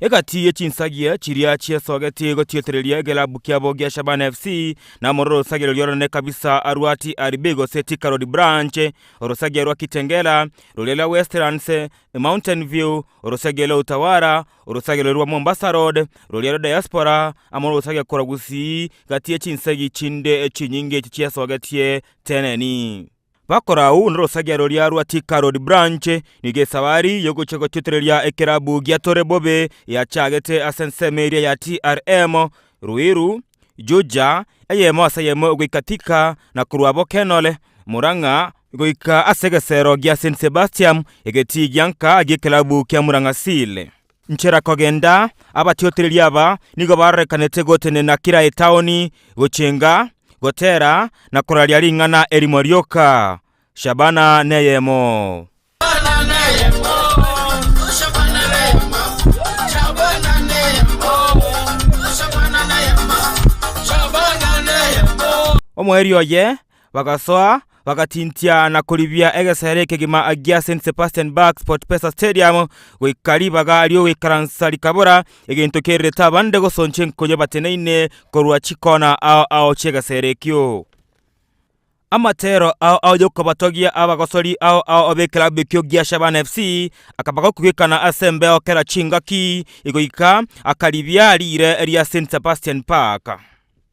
Egati ye chinsagia chiria chiesogetie gotietereria egelabu kiabo gia Shabana FC na amo norosagia roria oronene kabisa rwa TRB gose Thika Road Branch, orosagia rwa Kitengela, roria rwa Westlands, Mountain View, orosagia rwa Utawala, orosagia roria rwa Mombasa Road, roria rwa Diaspora, amo norosagia korwa Gusii gati ye chinsegi chinde chinyinge echi chiesogetie teneni. Bakorau norosagia roria rwa Thika Road Branch, nigo esabari y'ogochia gotiotereria ekerabu gia Tore Bobe yachagete ase ensemo eria ya TRM, Ruiru, Juja, eyemo ase eyemo goika Thika na korwa abwo Kenol, Murang'a goika ase egesero gia St Sebastian, egetii gia nka gi'ekelabu kia Murang'a Seal. Nchera kogenda, abatiotereria aba nigo barorekanete gotenena kera etaoni, gochenga, gotera, na koraria ring'ana erimo rioka, Shabana neyemo. Omoerio oye bagasoa, bagatintia na koribia egesere ekegima gia St Sebastian Park SportPesa Stadium goika ribaga ri'ogoikaransa rikabora, egento kererete abande gosoncha enkonyo bateneine korwa chikona ao ao chi'egesere ekio. Amatero ao ao y'okobatogia abagosori ao ao b'ekelabu ekio gia Shabana FC akaba gokogwekana ase embeo kera chingaki goika akaribia riire ria St Sebastian Park.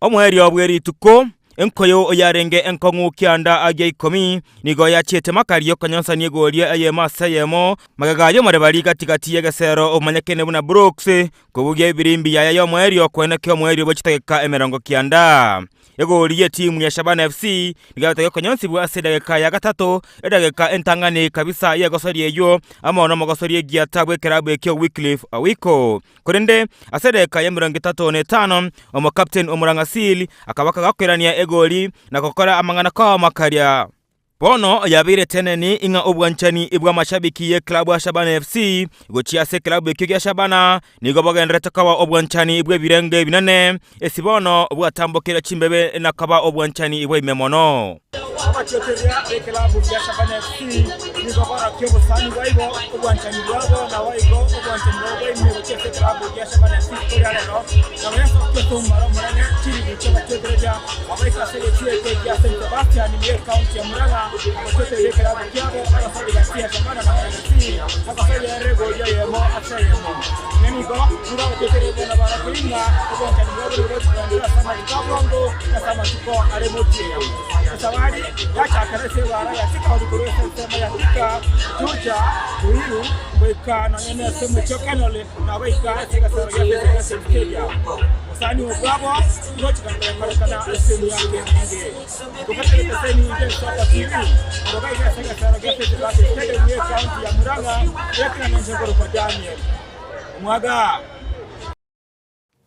Omoerio bwe rituko, enkoyo yarenge enkong'u kianda gia ikomi, nigo yachiete makari y'okonyonsania egori eyemo ase eyemo, magega y'omorebari gati-gati y'egesero omanyekene buna Brooks, kobugia ebirimbi yaye y'omoerio koeneke omoerio bwe chidageka 90. Egori y'etimu ya Shabana FC nigo yabete gekonyonsibwa ase edageka ya gatato, edageka entang'ani kabisa y'egosoria eyio, amo nomogosori egiata bw'ekerabu ekio Wycliffe Awiko. Korende ase edageka y'emerongo etato na etano, omokapteni o Murang'a Seal akaba kagokoirania egoli na gokora amang'ana koama karia. Bono yabeire teneni ing'a obwanchani bw'amashabiki y'eklabu ya Shabana FC gochia ase eklabu ekio gia Shabana nigo bogendererete koba obwanchani bw'ebirenge ebinene, esi bono bwatambokire chimbebe na koba obwanchani bwa ime mono. Abatioteria b'ekelabu gia Shabana FC nigo barakia obosani bwaibo, obwanchani bwabo naboigo obwanchani bwabo bwa ime gochia ase ekelabu gia Shabana FC rituko ria rero. Nabo yasokia ase omomaro omonene chiribu chi'abatiotereria abaika ase egechuo eke gia St Sebastian ime y'ekaunti ya Murang'a abatiotereria ekelabu kiabo agasabia gati ya Shabana na Murang'a FC agasoria ere egoli eyemo ase eyemo. Nonya nigo nigo abatiotereria bono barakia ing'a obwanchani bwabo nigo bogochia ase amariko a bwango na ase amatuko are motwe. Esabari yachakera ase ebaara ya Thika korwa ase ensemo ya Thika, Juja, Ruiru, goika nonya nase omochie o Kenol na goika ase egesero gia Federation Stadium. Obosani obo bwabo ngochika korekana ase emiaka emenge. Kobwatana eteseni y'Ensoko TV, korwa iga ase egesero gia Federation Stadium y'ecounty ya Murang'a, ekerana inche nkorokwa Daniel Omwaga.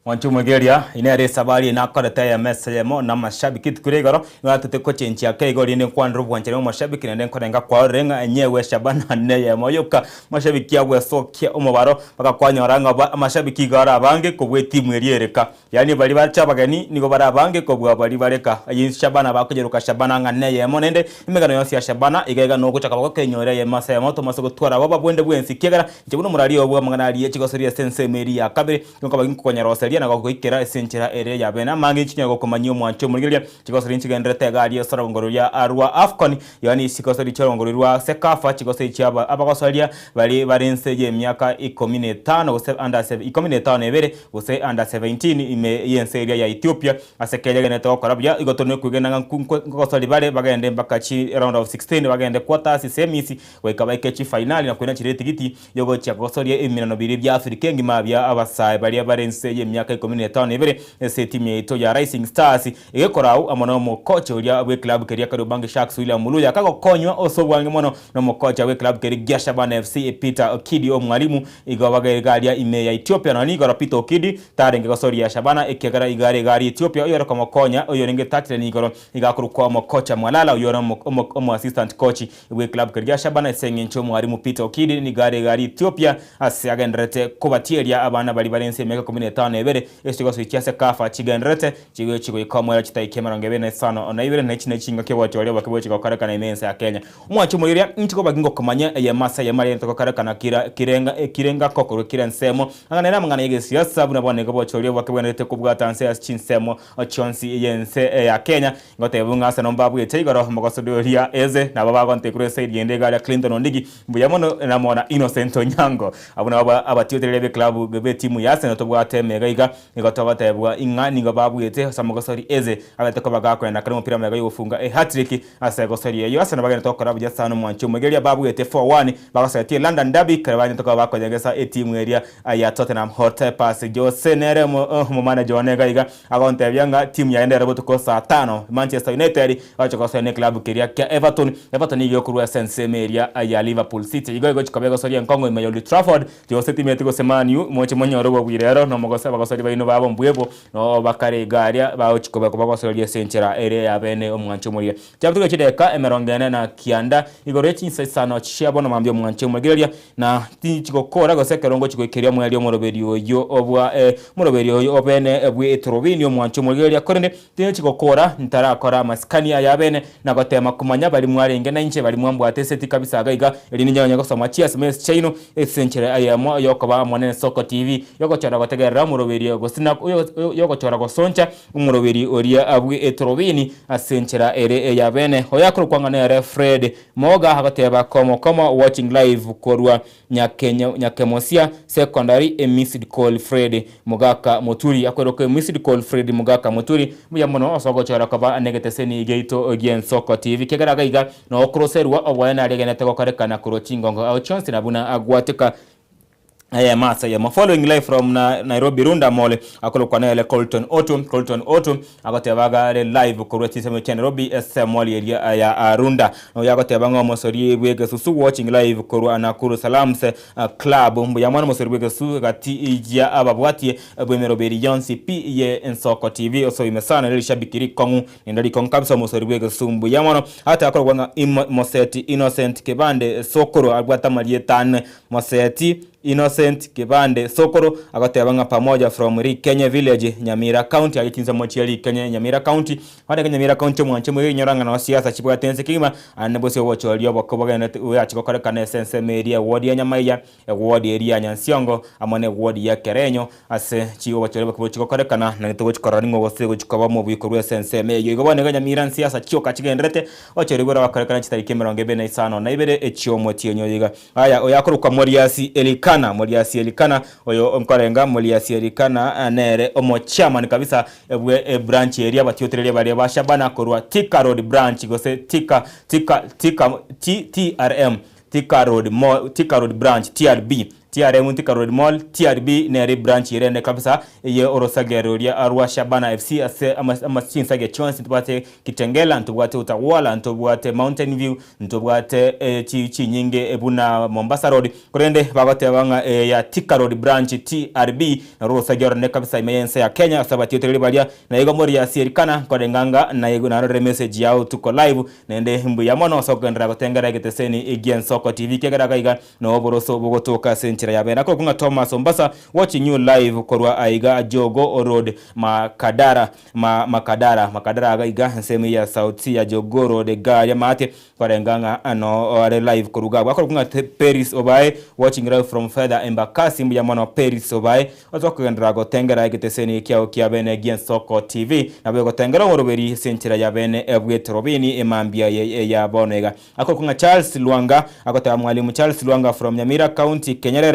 Mwanche omwegeria, inere esabari eye nakorete eyemo ase eyemo namashabiki rituko ria igoro, nigo natete gochenchia ake igo rinde nkwanere obwanchani bw'amashabiki naende nkorenga kwarorire ng'a enyewe Shabana neyemo yoka amashabiki agwesokia omobaro mpaka kwanyora ng'a ba amashabiki igo are abange kobua etimu eria ereka. Yaani baria bache abageni nigo bare abange kobua baria bareka. Eyio Shabana bakonyeroka Shabana ng'a neyemo naende emegano yonsi ya Shabana iga iga nogochaka bagokenyora eyemo ase eyemo tomase gotwara oboba bwende bwensi ekiagera inche buna omorari oo bw'amang'ana aria chigosoria ase ensemo eria ya kabere Nkoba ginkokonyeroseria na gogoikera ase enchera ere y'abeene amange nchinyare gokomanyia omwancho omorigereria chigosori nchigendererete iga aria ase orogongo roria rwa Afcon, yaani chigosori chi'orogongo roria rwa Cecafa, chigosori chia abagosoria baria bare inse y'emiaka ikomi na etano gose under 15 gose under 17 ime y'ense eria ya Ethiopia. Ase keyegenete gokora buya, igo tore nokwegena ng'a nkogosori bare bagende mpaka chi round of 16 bagende quarters, semis, goika baike chifainali na koina chire tigiti Yogochia gosoria ebiminano biria bia Africa engima bia abasae baria bare inse y'emiaka ikomi na etano na ebere ase etimu yaito ya Rising Stars egekorau amo na omokocha oria bw'eklabu keria Kariobangi Sharks William Muluya kagokonywa ase obwange mono nomokocha bw'eklabu keria gia Shabana FC Peter Okidi Omwalimu igo bagere aria ime ya Ethiopia nonya nigo Peter Okidi tarenge gosoria Shabana ekiagera igo are iga aria Ethiopia oyore komokonya oyorenge Tatlen igoro iga akorokwa omokocha Mwalala oyore omo assistant coach Bw'eklabu keria gia Shabana ase engencho omwarimu Peter Okidi nigo are iga aria Ethiopia ase agendererete kobatieria abana baria bare inse y'emiaka ikomi na etano na ebere. ibere ase chigosoichia CECAFA chigendererete chigochi goika omoerio chitaiki 25 na echi nechingaki obochori oboke bogochi gokorekana ime ense ya Kenya. Omwancho omoiroria inche koba gingokomanya eyemo ase eyemo aria togokorekana kira kirenga ekirengako korwa kera ensemo ang'ana nere amang'ana y'egesiasa buna bono igo obochori oboke bwenerete kobwata nse ase chinsemo chionsi y'ense ya Kenya. Ngoteba ng'a ase nombabuete igoro omogosori oria Eze nabo bagontebia korwa eside ende iga aria Clinton Ondigi mbuya mono namo na Innocent Onyango. Abwo nabo abatiotereri b'eclub b'etimu ya Arsenal tobwate emega iga nigo togotebwa ing'a nigo babuete ase omogosori Eze abete koba gakoenda kare omopira magega yogofunga ehatrick ase egosori eyio. Arsenal bagenderete gokora buya sana omwanchi omoigereria babuete 4-1 bagosetia London Derby ekero banyete koba bakonyegesa etimu eria ya Tottenham Hotspurs. Jose nere omomanager one iga iga Agontebia ng'a timu yaye nere botuko saa tano, Manchester United bagocha gosoa neklabu keria kia Everton. Everton nigo ekorwa ase ensemo eria ya Liverpool City. Igo egochi koba egosoria enkong'u ime ya Old Trafford. Jose timeti gose Man U moche monyore obobui rero nomogose abagosori baino babo mbwebo noo bakare iga aria bagochi koba kobagosoria ase enchera ere ya bene omwancho omoria. Chiabutire chidakika emerongo ene na kianda igoro ye chinsa isano chia bono mambia omwancho omoigereria na tichigokora gose ekero ngochia goikeria omoerio omoroberi oyio obwa omoroberi oyo obene bwe eturubini omwancho omoigereria korende tinchigokora ntarakora amasikani aya abene na gotema komanya baria mwarenge nainche baria mwambwate eseti kabisa iga iga erio ninye gosoma chiasms chiaino ase enchera eyemo yokoba amo nensoko TV yogochora gotegerera omoroberi gose yogochora gosoncha Omoroberi oria abwe eturubini ase enchera ere ey'abene. Oyo akorokwa ng'a nere Fred Moga agoteba komo komo watching live korwa Nyakemosia Secondary a missed call Fred Mogaka Moturi akwerokwa a missed call Fred Mogaka Moturi mbuya mono ase ogochora koba negeteseni giaito gi'Ensoko TV kiagera iga iga nokoroserwa oboene aria egenete gokorekana korwa chingongo ao chionsi na buna agwateka Eyemo ase eyemo. Following live from na Nairobi Runda Mall akorokwa nere Colton Otto Colton Otto agoteba iga are live korwa chinsemo chia Nairobi ase mall eria ya Runda. Noyo agoteba ng'a omosori bw'egesusu watching live korwa Nakuru Salams Club. Mbuya mono omosori bw'egesusu gati ya ababwatie bw'emeroberi yonsi pi ye Ensoko TV osoime sana nerishabiki rikong'u naende rikong'u kabisa omosori bw'egesusu mbuya mono. Agoteba akorokwa ng'a Moseti Innocent Kebande Sokoro abwate amarieta ane Moseti Innocent Kibande Sokoro agoteba ng'a pamoja from Rikenye Village, Nyamira County aye chinsemo chia Rikenye, Nyamira County. Barenge Nyamira County omwanche moigo inyora ng'a noo siasa chibwate ense kegima aande bosio obochori oboke bogenderete borache gokorekana ase ensemo eria eward ya Nyamaiya, eward eria ya Nyansiongo amo na eward ya Kerenyo ase chi obochori oboke bogochi gokorekana naende togochi korora ning'o gose gochi koba omobui korwa ase ensemo eyio. Igo bono iga Nyamira nsiasa chioka chigendererete obochori boragokorekana chitariki 25 echiomotienyi oyo iga. Aya, oyo akorokwa Moriasi Elikana, Moriasi Elikana, oyo nkorenga Moriasi Elikana nere omochairman kabisa bwe ebranch eria abatiotereria baria ba Shabana korwa Thika Road branch gose Thika Thika Thika T TRM Thika Road Mall Thika Road branch TRB TRM Thika Road Mall TRB nere ebranch ere ende kabisa eye orosage roria rwa Shabana FC ase ama chinsagia chionsi ntobwate Kitengela, ntobwate Utawala, ntobwate Mountain View, Ntobwate chi chinyinge buna Mombasa Road, korende bagoteba ng'a eya Thika Road Branch, TRB, narwo orosagia oronene kabisa ime y'ense ya Kenya ase abatiotereri baria. Na igo Moriasi Elikana nkorenga ng'a naigu narorire message yao tuko live, naende mbuya mono ase okogenderera gotengera egeteseni gi'Ensoko TV ekiagera iga iga noo oboroso bogotoka ase enchera ya bene. Akorokwa ng'a Thomas Ombasa watching you live korwa aiga Jogoo Road Makadara Ma Makadara Makadara iga iga ensemo ya South C ya Jogoo Road egari amaate Kwarenga ng'a ano are live koruga abwo akorokwa ng'a Peris Obae watching live from Fedha Embakasi mbuya mono Peris Obae ase okogenderera gotengera egeteseni kiao kia bene gi'Ensoko TV nabo egotengera omoroberi ase enchera ya bene bw'etorobini emambia eye ya bono iga akorokwa ng'a Charles Lwanga agoteba Mwalimu Charles Lwanga from Nyamira County Kenyerere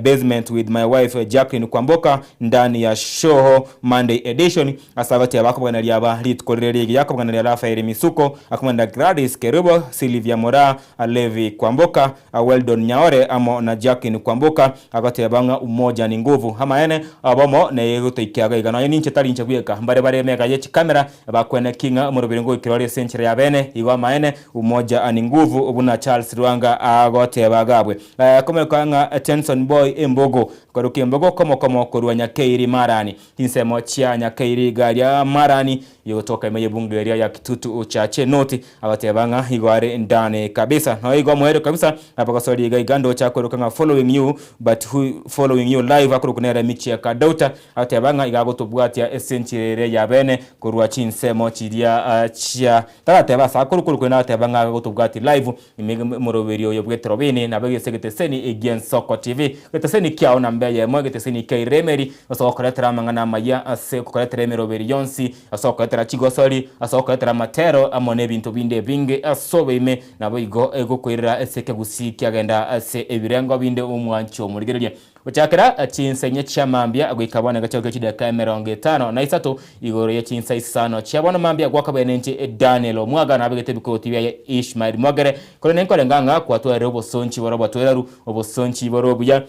basement with my wife Jacqueline Kwamboka ndani ya Shoho Monday edition Ase agochia bakobaganeria aba rituko rire rigiya, akobaganeria Rafaeli Misuko, akomoenda Gladys Kerubo, Sylvia Moraa, Levi Kwamboka, Weldon Nyaore amo na Jacqueline Kwamboka, agoteba ng'a umoja ni nguvu. Amaene, obomo negotoikia iga iga. Nonya ninche tari inche bweka, mbare bare emega ye chikamera bakweneki ng'a omoroberi ngoikera ore ase enchera ya bene. Igo amaene, umoja ni nguvu, buna Charles Lwanga agoteba iga abwe. Komeka ng'a. Benson Boy Embogo, Koruka embogo komo-komo korwa Nyakeiri Marani, chinsemo chia Nyakeiri iga aria Marani, yogotoka ime y'ebunge eria ya Kitutu Chache North, agateba ng'a igo are ndani kabisa. Noyo igo omoerio kabisa abagosoria iga iga ndoche akoroka ng'a following you but who following you live akorokwa nere Michia Kadauta agateba ng'a iga agotobwatia ase enchera ere ya bene korwa chinsemo chiria chia tarateba ase akorokwa korende agateba ng'a agotobwatia live Ime omoroberio oyo bw'eterobini nabe gese egeteseni gi'Ensoko TV. Egeteseni kiao namba eyemo, egeteseni kia Iremeri, ase ogokoretera amang'ana amayia, ase ogokoretera emeroberi yonsi, ase ogokoretera chigosori, ase ogokoretera amatero, amo n'ebinto binde ebinge ase oboime, naboigo egokoirera ase ekegusii kiagenda ase ebirengo binde omwanchi omorigereria. Gochakera chinsa inye chia mambia goika bono egachokio chidakika 53 igoro ye chinsa isano chia bono mambia gwakabere nenche Daniel Omwaga nabegete ebikoroto biaye Ishmael Mwagere korende nkorenga ng'a kwatwarire obosonchi bore obwatweraru obosonchi bore obuya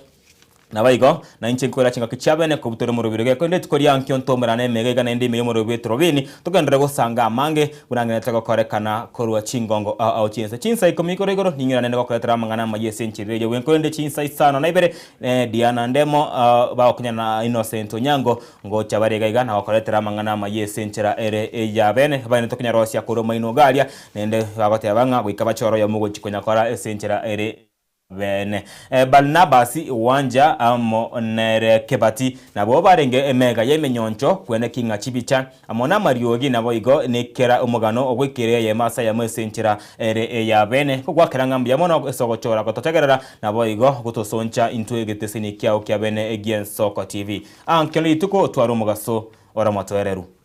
Naboigo nainche nkoira chingaki chia bene kobutora omorobiri oye korende rituko ria ankio ntomerane emega iga naende ime y'omorobiri bw'etorobini togenderere gosanga amange buna ngenderete gokorekana korwa chingongo ao ao chi'ense. Chinsa ikomi igoro igoro ning'irane naende gokoretera amang'ana amaya ase enchera eye bwenka korende chinsa isano na ibere Diana Ndemo bagokonyana na Innocent Onyango ngocha bare iga iga na gokoretera amang'ana amaya ase enchera ere eyabene. Abaene tokonyarosia korwa maino iga aria naende bagoteba ng'a goika bachore oyomo gochia konyakora ase enchera ere Bene. Barnabas Wanja amo nere Kebati nabwo barenge emega y'emenyoncho kweneki ng'a chibicha amo namariogi naboigo nekera omogano ogoikera eyemo ase eyemo ase enchera ere eya bene. Kogwakera ng'a mbuya mono ase ogochora gototegerera naboigo gotosoncha intwe egeteseni kiao kia bene gi'Ensoko TV. Ankio nerituko otware omogaso ore omotoereru.